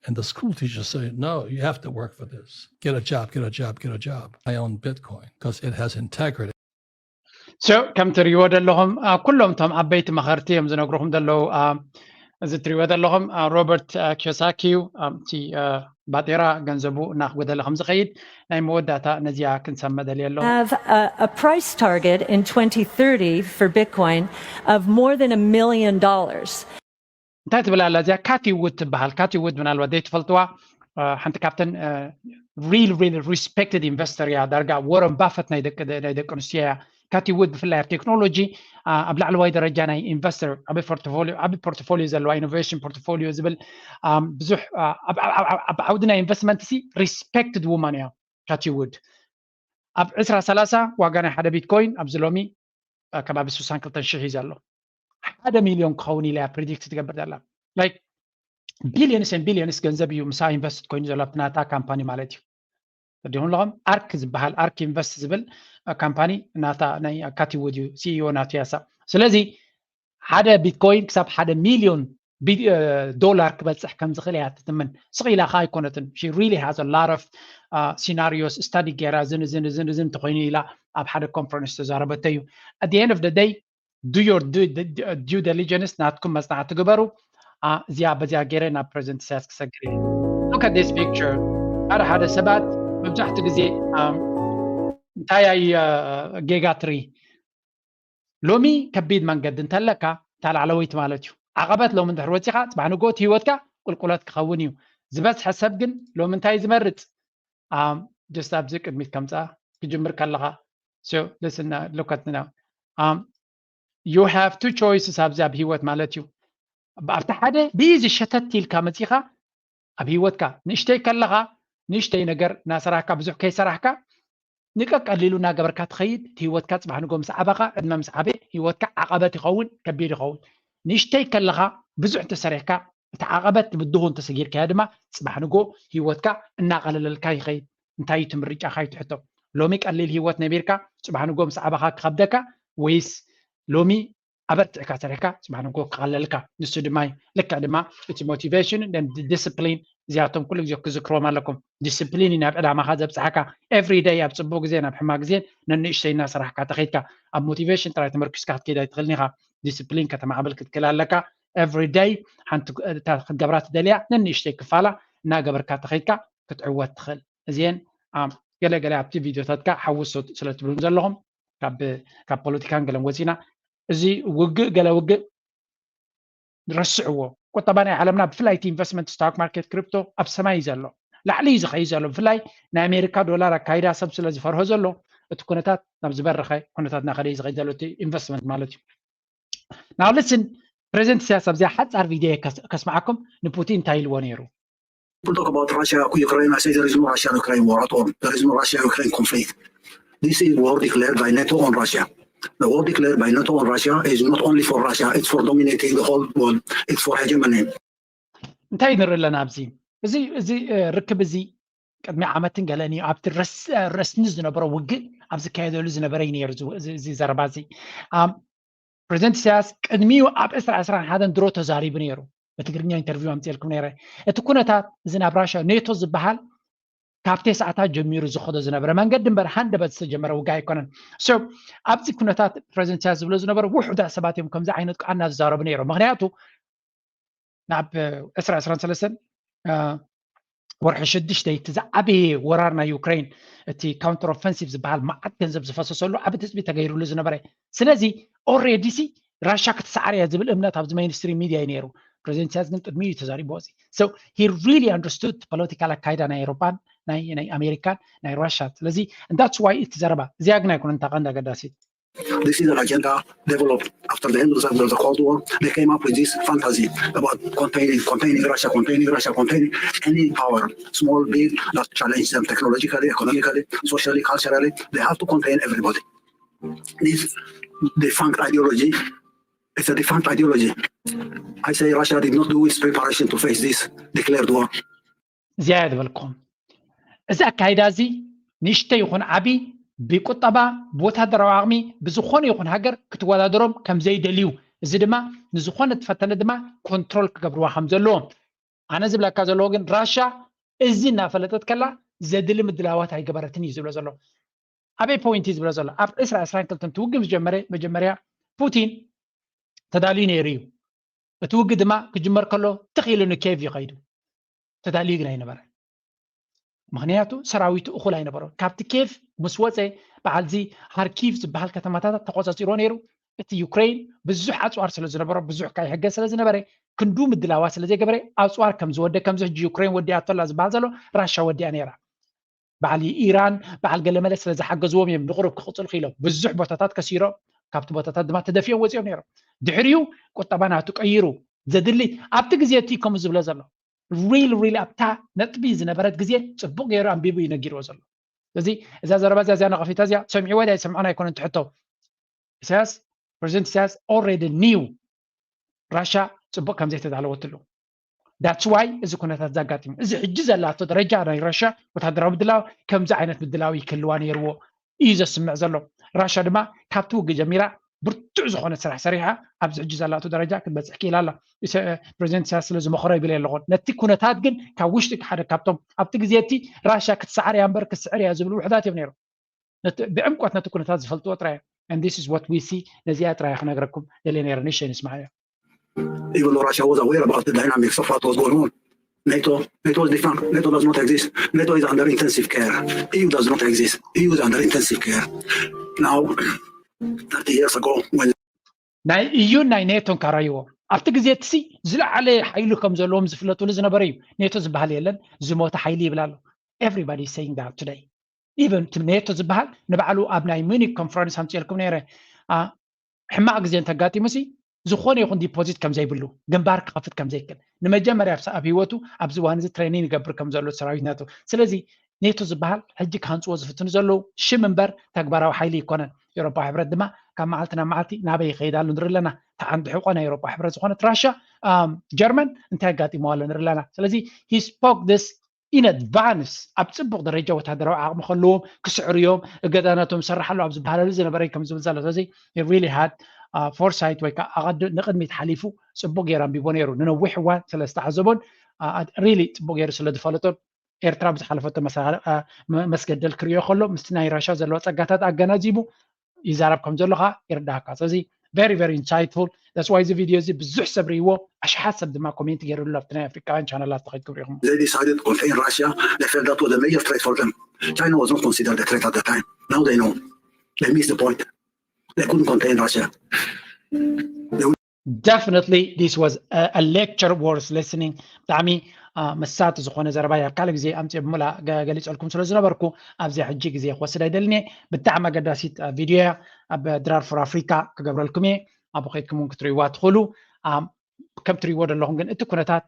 And the school teachers say, no, you have to work for this. Get a job, get a job, get a job. I own Bitcoin because it has integrity. So ከም ትሪእዎ ዘለኹም ኩሎም እቶም ዓበይቲ መኸርቲ እዮም ዝነግሩኹም ዘለዉ። እዚ ትሪእዎ ዘለኹም ሮበርት ኪዮሳኪ እዩ። እቲ ባጤራ ገንዘቡ እናጎደለ ከም ዝኸይድ ናይ መወዳእታ ነዚኣ ክንሰምዕ ደልየ ኣለኹ። Have a, a price target in twenty thirty for Bitcoin of more than a million dollars. እንታይ ትብል ኣላ እዚኣ? ካቲ ውድ ትበሃል። ካቲ ውድ ምናልባት ዘይትፈልጥዋ ሓንቲ ካብተን ሪል ሪል ሪስፔክትድ ኢንቨስተር እያ። ዳርጋ ወረን ባፈት ናይ ደቂ ኣንስትዮ እያ። ካቲ ውድ ብፍላይ ኣብ ቴክኖሎጂ ኣብ ላዕለዋይ ደረጃ ናይ ኢንቨስተር ዓቢ ፖርትፎሊዮ ዘለዋ ኢኖቬሽን ፖርትፎሊዮ ዝብል ብዙሕ ኣብ ዓውዲ ናይ ኢንቨስትመንት ሲ ሪስፔክትድ ውማን እያ ካቲ ውድ። ኣብ ዕስራ ሰላሳ ዋጋ ናይ ሓደ ቢትኮይን ኣብዚ ሎሚ ከባቢ ስሳን ክልተን ሽሕ እዩ ዘሎ። ሓደ ሚልዮን ክኸውን ኢለ እያ ፕሪዲክት ትገብር ዘላ። ላይክ ቢልዮንስ ን ቢልዮንስ ገንዘብ እዩ ምሳ ኢንቨስት ኮይኑ ዘሎ ኣብቲ ናታ ካምፓኒ ማለት እዩ። ተዲኹም ኣለኹም ኣርክ ዝበሃል ኣርክ ኢንቨስት ዝብል ካምፓኒ ናታ ናይ ካቲ ውድ እዩ ሲኢኦ ናቱ ያሳ። ስለዚ ሓደ ቢትኮይን ክሳብ ሓደ ሚልዮን ዶላር ክበፅሕ ከም ዝኽእል እያ ትትምን። ስቕ ኢላ ኸ ኣይኮነትን። She really has a lot of scenarios study ገይራ ዝን ዝን ዝን ዝን እንተኮይኑ ኢላ ኣብ ሓደ ኮንፈረንስ ተዛረበቶ እዩ። At the end of the day do your due diligence፣ ናትኩም መፅናዕቲ ግበሩ። እዚኣ በዚኣ ገይረ ናብ ፕሬዚደንት ኢሳያስ ክሰግር እየ። Look at this picture። ሓደ ሓደ ሰባት መብዛሕትኡ ግዜ እንታይ ኣይ ጌጋ ትርኢ ሎሚ ከቢድ መንገዲ እንተለካ እታ ላዕለወይቲ ማለት እዩ። ዓቐበት ሎሚ እንድሕር ወፂኻ ፅባሕ ንግሆ እቲ ህይወትካ ቁልቁለት ክኸውን እዩ። ዝበዝሐ ሰብ ግን ሎሚ እንታይ ዝመርፅ? ጀስት ኣብዚ ቅድሚት ከምፃ ክጅምር ከለኻ ልስና ሉከትና you have two choices ኣብዚ ኣብ ህይወት ማለት እዩ። ኣብቲ ሓደ ብኢዚ ሸተት ኢልካ መፂኻ ኣብ ህይወትካ ንእሽተይ ከለኻ ንእሽተይ ነገር እናሰራሕካ ብዙሕ ከይሰራሕካ ንቀቀሊሉ እናገበርካ ትኸይድ። ህይወትካ ፅባሕ ንጎ ምስ ዓበኻ ዕድመ ምስ ዓበ ህይወትካ ዓቐበት ይኸውን፣ ከቢድ ይኸውን። ንእሽተይ ከለኻ ብዙሕ እንተሰሪሕካ እቲ ዓቐበት ብድኹ እንተሰጊርካዮ ድማ ፅባሕ ንጎ ህይወትካ እናቐለለልካ ይኸይድ። እንታይ እዩ እቲ ምርጫኻ እዩ ትሕቶ። ሎሚ ቀሊል ህይወት ነቢርካ ፅባሕ ንጎ ምስ ዓበኻ ክኸብደካ ወይስ ሎሚ ኣበርቲዕካ ሰሪሕካ ጽባሕ ንግሆ ክቐለልካ። ንሱ ድማ እዩ። ልክዕ ድማ እቲ ሞቲቬሽን ን ዲስፕሊን እዚኣቶም ኩሉ ግዜ ክዝክርዎም ኣለኩም። ዲስፕሊን እዩ ናብ ዕላማኻ ዘብጽሓካ። ኤቭሪ ደይ ኣብ ጽቡቕ ግዜ ናብ ሕማቕ ግዜ ነንእሽተይ እናሰራሕካ ተኸይድካ ኣብ ሞቲቬሽን ጥራይ ተመርኪስካ ክትከይድ ኣይትኽእልን ኢኻ። ዲስፕሊን ከተማዕብል ክትክእል ኣለካ። ኤቭሪ ደይ ሓንቲ እታ ክትገብራ ትደልያ ነንእሽተይ ክፋላ እናገበርካ ተኸይድካ ክትዕወት ትኽእል። እዚአን ገለገለ ኣብቲ ቪድዮታትካ ሓውስ ስለ ትብሉ ዘለኹም ካብ ፖለቲካን ገለን ወፂና እዚ ውግእ ገለ ውግእ ረስዕዎ። ቁጠባ ናይ ዓለምና ብፍላይ እቲ ኢንቨስትመንት ስቶክ ማርኬት ክሪፕቶ ኣብ ሰማይ እዩ ዘሎ፣ ላዕሊ እዩ ዝኸይድ ዘሎ። ብፍላይ ናይ ኣሜሪካ ዶላር ኣካይዳ ሰብ ስለ ዝፈርሆ ዘሎ እቲ ኩነታት ናብ ዝበረኸ ኩነታት እናኸደ እዩ ዝኸይድ ዘሎ እቲ ኢንቨስትመንት ማለት እዩ። ናው ልስን ፕሬዚደንት ኢሳያስ ኣብዚኣ ሓፃር ቪድዮ ከስማዓኩም ንፑቲን እንታይ ኢልዎ ነይሩ? People talk about Russia, Ukraine. I say there is no Russia Ukraine war at all. There is no Russia Ukraine conflict. This is war declared by NATO on Russia. The war declared by NATO on Russia is not only for Russia, it's for dominating the whole world, it's for hegemony. እንታይ ንርኢ ኣለና ኣብዚ? እዚ እዚ ርክብ እዚ ቅድሚ ዓመትን ገለን እዩ ኣብቲ ረስኒ ዝነበሮ ውግእ ኣብ ዝካየደሉ ዝነበረ እዩ ነይሩ እዚ ዘረባ እዚ። ፕሬዚደንት ኢሳያስ ቅድሚኡ ኣብ ዕስራ ዕስራን ሓደን ድሮ ተዛሪቡ ነይሩ። ብትግርኛ ኢንተርቪው ኣምፅኤልኩም ነይረ። እቲ ኩነታት እዚ ናብ ራሽያ ኔቶ ዝበሃል ካብ ቴስዓታት ጀሚሩ ዝኸዶ ዝነበረ መንገዲ እምበር ሃንደበት ዝተጀመረ ውግእ ኣይኮነን። So ኣብዚ ኩነታት ፕሬዚደንት ኢሳያስ ዝብሎ ዝነበረ ውሑዳት ሰባት እዮም ከምዚ ዓይነት ቃና ዝዛረቡ ነይሮም። ምክንያቱ ናብ ዕስራ ዕስራን ሰለስተን ወርሒ ሽዱሽተ እቲ ዝዓበየ ወራር ናይ ዩክሬን እቲ ካውንተር ኦፈንሲቭ ዝበሃል መዓት ገንዘብ ዝፈሰሰሉ ዓቢ ትፅቢት ተገይሩሉ ዝነበረ። ስለዚ ኦሬዲ ሲ ራሻ ክትሰዓር እያ ዝብል እምነት ኣብዚ ሜይንስትሪም ሚድያ እዩ ነይሩ። ፕሬዚደንት ኢሳያስ ግን ቅድሚ እዩ ተዛሪብዎ። So he really understood ፖለቲካል ኣካይዳ ናይ ኤሮፓን ናይ ኣሜሪካን ናይ ራሻ። ስለዚ that's why እቲ ዘረባ እዚኣ ግን ኣይኮነን እታ ቀንዲ ኣገዳሲት። This is an agenda developed after the end of the, the Cold War. They came up with this fantasy about containing, containing Russia, containing Russia, containing any power, small, big, that challenge them technologically, economically, socially, culturally. They have to contain everybody. This defunct ideology, it's a defunct ideology. I say Russia did not do its preparation to face this declared war. እዚኣ እያ ዝበልኩም። እዚ ኣካይዳ እዚ ንእሽተይ ይኹን ዓቢ ብቁጠባ ብወታደራዊ ዓቕሚ ብዝኾነ ይኹን ሃገር ክትወዳደሮም ከም ዘይደልዩ፣ እዚ ድማ ንዝኾነ ትፈተነ ድማ ኮንትሮል ክገብርዋ ከም ዘለዎም። ኣነ ዝብለካ ዘለዎ ግን ራሻ እዚ እናፈለጠት ከላ ዘድሊ ምድላዋት ኣይገበረትን እዩ ዝብሎ ዘሎ። ኣበይ ፖይንት እዩ ዝብሎ ዘሎ? ኣብ ዕስራ ዕስራን ክልተን ትውግእ ምስ ጀመረ መጀመርያ ፑቲን ተዳልዩ ነይሩ እዩ። እቲ ውግእ ድማ ክጅመር ከሎ ትኽ ኢሉ ንኬቭ እዩ ከይዱ። ተዳልዩ ግን ኣይነበረ። ምክንያቱ ሰራዊቱ እኹል ኣይነበሮን። ካብቲ ኬቭ ምስ ወፀ በዓልዚ ሃርኪቭ ዝበሃል ከተማታት ተቆፃፂሮ ነይሩ። እቲ ዩክሬን ብዙሕ ኣፅዋር ስለ ዝነበሮ ብዙሕ ካይሕገዝ ስለ ዝነበረ ክንዱ ምድላዋ ስለ ዘይገበረ ኣፅዋር ከም ዝወደ ከምዚ ሕጂ ዩክሬን ወዲኣቶላ ዝበሃል ዘሎ ራሻ ወዲኣ ነይራ። በዓል ኢራን በዓል ገለመለ ስለ ዝሓገዝዎም እዮም ንቁሩብ ክቕፅሉ ክኢሎም። ብዙሕ ቦታታት ከሲሮም ካብቲ ቦታታት ድማ ተደፊኦም ወፂኦም ነይሮም። ድሕሪኡ ቁጠባ ናቱ ቀይሩ ዘድሊ ኣብቲ ግዜ እቲ ከምኡ ዝብለ ዘሎ ሪል ሪል ኣብታ ነጥቢ ዝነበረት ግዜ ፅቡቅ ገይሩ ኣንቢቡ እዩ ነጊርዎ ዘሎ። ስለዚ እዛ ዘረባ እዚኣ እዚኣ ነቐፊታ እዚኣ ሰሚዕዋ ዳ ይሰምዖን ኣይኮነን ትሕቶ። ኢሳያስ ፕሬዚደንት ኢሳያስ ኦልሬዲ ኒው ራሻ ፅቡቅ ከም ዘይተዳለወትሉ that's why እዚ ኩነታት ዘጋጢሙ። እዚ ሕጂ ዘላቶ ደረጃ ናይ ራሻ ወታደራዊ ምድላው ከምዚ ዓይነት ምድላው ይክልዋ ነይርዎ እዩ ዘስምዕ ዘሎ። ራሻ ድማ ካብቲ ውግእ ጀሚራ ብርቱዕ ዝኾነ ስራሕ ሰሪሓ ኣብዚ ሕጂ ዘላቶ ደረጃ ክትበፅሕ ክኢላ ኣላ። ፕሬዚደንት ኢሳያስ ስለ ዝመኸሮ ይብል ኣለኹን። ነቲ ኩነታት ግን ካብ ውሽጢ ሓደ ካብቶም ኣብቲ ግዜ እቲ ራሻ ክትሰዓር እያ እምበር ክትስዕር እያ ዝብሉ ውሕዳት እዮም ነይሮም። ብዕምቆት ነቲ ኩነታት ዝፈልጥዎ ጥራይ እዮም። And this is what we see። ነዚኣ ጥራይ ክነግረኩም ደልየ ነይረ። ንእሽተይ ንስማዕ እያ። Even though Russia was aware about the dynamics of what was going on, NATO, NATO is defunct. NATO does not exist. NATO is under intensive care. EU does not exist. EU is under intensive care. Now, thirty years ago, when ናይ ኢዩን ናይ ኔቶን ካራይዎ ኣብቲ ግዜ እቲ ዝለዓለ ሓይሊ ከም ዘለዎም ዝፍለጥሉ ዝነበረ እዩ። ኔቶ ዝበሃል የለን፣ ዝሞተ ሓይሊ ይብል ኣሎ። Everybody is saying that today. Even እቲ ኔቶ ዝበሃል ንባዕሉ ኣብ ናይ ሙኒክ ኮንፈረንስ ኣምፅኤልኩም ነይረ። ሕማቕ ግዜ እንተጋጢሙ ሲ ዝኾነ ይኹን ዲፖዚት ከም ዘይብሉ፣ ግንባር ክኸፍት ከም ዘይክእል፣ ንመጀመርያ ኣብ ህይወቱ ኣብዚ እዋን እዚ ትሬኒንግ ይገብር ከም ዘሎ ሰራዊት ኔቶ። ስለዚ ኔቶ ዝበሃል ሕጂ ክሃንፅዎ ዝፍትኑ ዘለዉ ሽም እምበር ተግባራዊ ሓይሊ ኣይኮነን። ኤውሮፓ ሕብረት ድማ ካብ መዓልቲ ናብ መዓልቲ ናበይ ይኸይድ ኣሎ ንርኢ ኣለና። ተዓንዲ ሕቆ ናይ ኤውሮፓ ሕብረት ዝኾነት ራሻ ጀርመን እንታይ ኣጋጢመዋ ኣሎ ንርኢ ኣለና። ስለዚ he spoke this in advance ኣብ ፅቡቅ ደረጃ ወታደራዊ ዓቕሚ ከለዎም ክስዕሩ እዮም፣ እገዳ ናቶም ይሰርሕ ኣሎ ኣብ ዝበሃለሉ ዝነበረ ከም ዝብል ዘሎ። ስለዚ really had ፎርሳይት ወይ ከዓ ኣቐድ ንቕድሚት ሓሊፉ ጽቡቕ ገይሩ ኣንቢቦ ነይሩ። ንነዊሕ እዋን ስለ ዝተዓዘቦን ሪሊ ጽቡቕ ገይሩ ስለ ዝፈለጦን ኤርትራ ብዝሓለፈቶ መስገደል ክሪኦ ከሎ ምስቲ ናይ ራሻ ዘለዎ ጸጋታት ኣገናዚቡ ይዛረብ ከም ዘሎ ከዓ ይርዳእካ። ስለዚ very very insightful። That's why እዚ ቪድዮ እዚ ብዙሕ ሰብ ርእይዎ፣ ኣሽሓት ሰብ ድማ ኮሜንት ገይሩሉ ኣብቲ ናይ ኣፍሪቃውያን ቻነላት ተኸይድኩም ርኢኹም። They decided to contain Russia. They felt that was a major threat for them. China was not considered a threat at the time. Now they know. They missed the point. They couldn't contain Russia. Definitely this was a, a lecture worth listening. ብጣዕሚ መሳጢ ዝኾነ ዘረባ እያ። ካልእ ግዜ ኣምፅእ ብምላ ገሊፀልኩም ስለ ዝነበርኩ ኣብዚኣ ሕጂ ግዜ ክወስድ ኣይደልን እየ። ብጣዕሚ ኣገዳሲት ቪድዮ እያ። ኣብ ድራር ፎር ኣፍሪካ ክገብረልኩም እየ። ኣብኡ ከይድኩም እውን ክትርእይዋ ትኽእሉ። ከም ትርእይዎ ዘለኹም ግን እቲ ኩነታት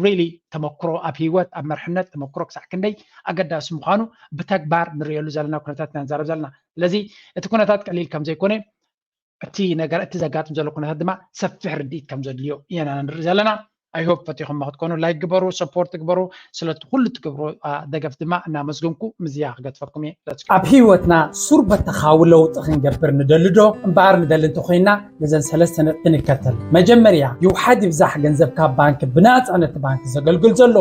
ሪሊ ተመክሮ ኣብ ህይወት ኣብ መርሕነት ተመክሮ ክሳዕ ክንደይ ኣገዳሲ ምዃኑ ብተግባር ንርእየሉ ዘለና ኩነታት ኢና ንዛረብ ዘለና። ስለዚ እቲ ኩነታት ቀሊል ከም ዘይኮነ እቲ ነገር እቲ ዘጋጥም ዘሎ ኩነታት ድማ ሰፊሕ ርድኢት ከም ዘድልዮ ኢና ንርኢ ዘለና። I hope ፈቲኹም ክትኮኑ ላይክ ግበሩ፣ ሰፖርት ግበሩ። ስለቲ ኩሉ ትገብሩ ደገፍ ድማ እናመስገንኩ ምዝያ ክገድፈኩም እየ። ኣብ ህይወትና ሱር በተኻዊ ለውጢ ክንገብር ንደሊ ዶ? እምበኣር ንደሊ እንተኮይና ነዘን ሰለስተ ነጥቢ ንከተል። መጀመርያ ይውሓድ ይብዛሕ ገንዘብ ካብ ባንክ ብናፃ ነቲ ባንክ ዘገልግል ዘሎ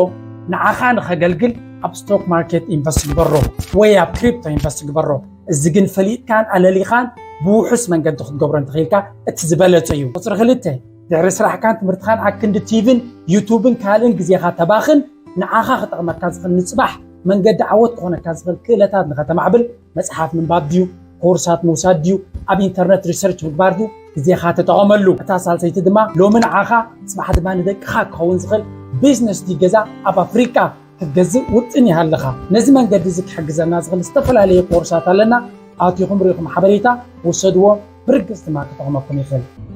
ንዓኻ ንኸገልግል ኣብ ስቶክ ማርኬት ኢንቨስት ግበሮ ወይ ኣብ ክሪፕቶ ኢንቨስት ግበሮ። እዚ ግን ፈሊጥካን ኣለሊኻን ብውሑስ መንገዲ ክትገብሮ እንተኽኢልካ እቲ ዝበለጸ እዩ። ቁፅሪ ክልተ ድሕሪ ስራሕካን ትምህርትኻን ኣክንዲ ቲቪን ዩቱብን ካልእን ግዜኻ ተባኽን ንዓኻ ክጠቕመካ ዝኽእል ንፅባሕ መንገዲ ዓወት ክኾነካ ዝኽእል ክእለታት ንኸተማዕብል መፅሓፍ ምንባብ ድዩ ኮርሳት ምውሳድ ድዩ ኣብ ኢንተርነት ሪሰርች ምግባር ድዩ ግዜኻ ተጠቐመሉ። እታ ሳልሰይቲ ድማ ሎሚ ንዓኻ ፅባሕ ድማ ንደቅኻ ክኸውን ዝኽእል ቢዝነስ ድዩ ገዛ ኣብ ኣፍሪቃ ክትገዝእ ውጥን ይሃልኻ። ነዚ መንገዲ እዚ ክሕግዘና ዝኽእል ዝተፈላለየ ኮርሳት ኣለና። ኣቲኹም ርኢኹም ሓበሬታ ውሰድዎ። ብርግፅ ድማ ክጠቕመኩም ይኽእል።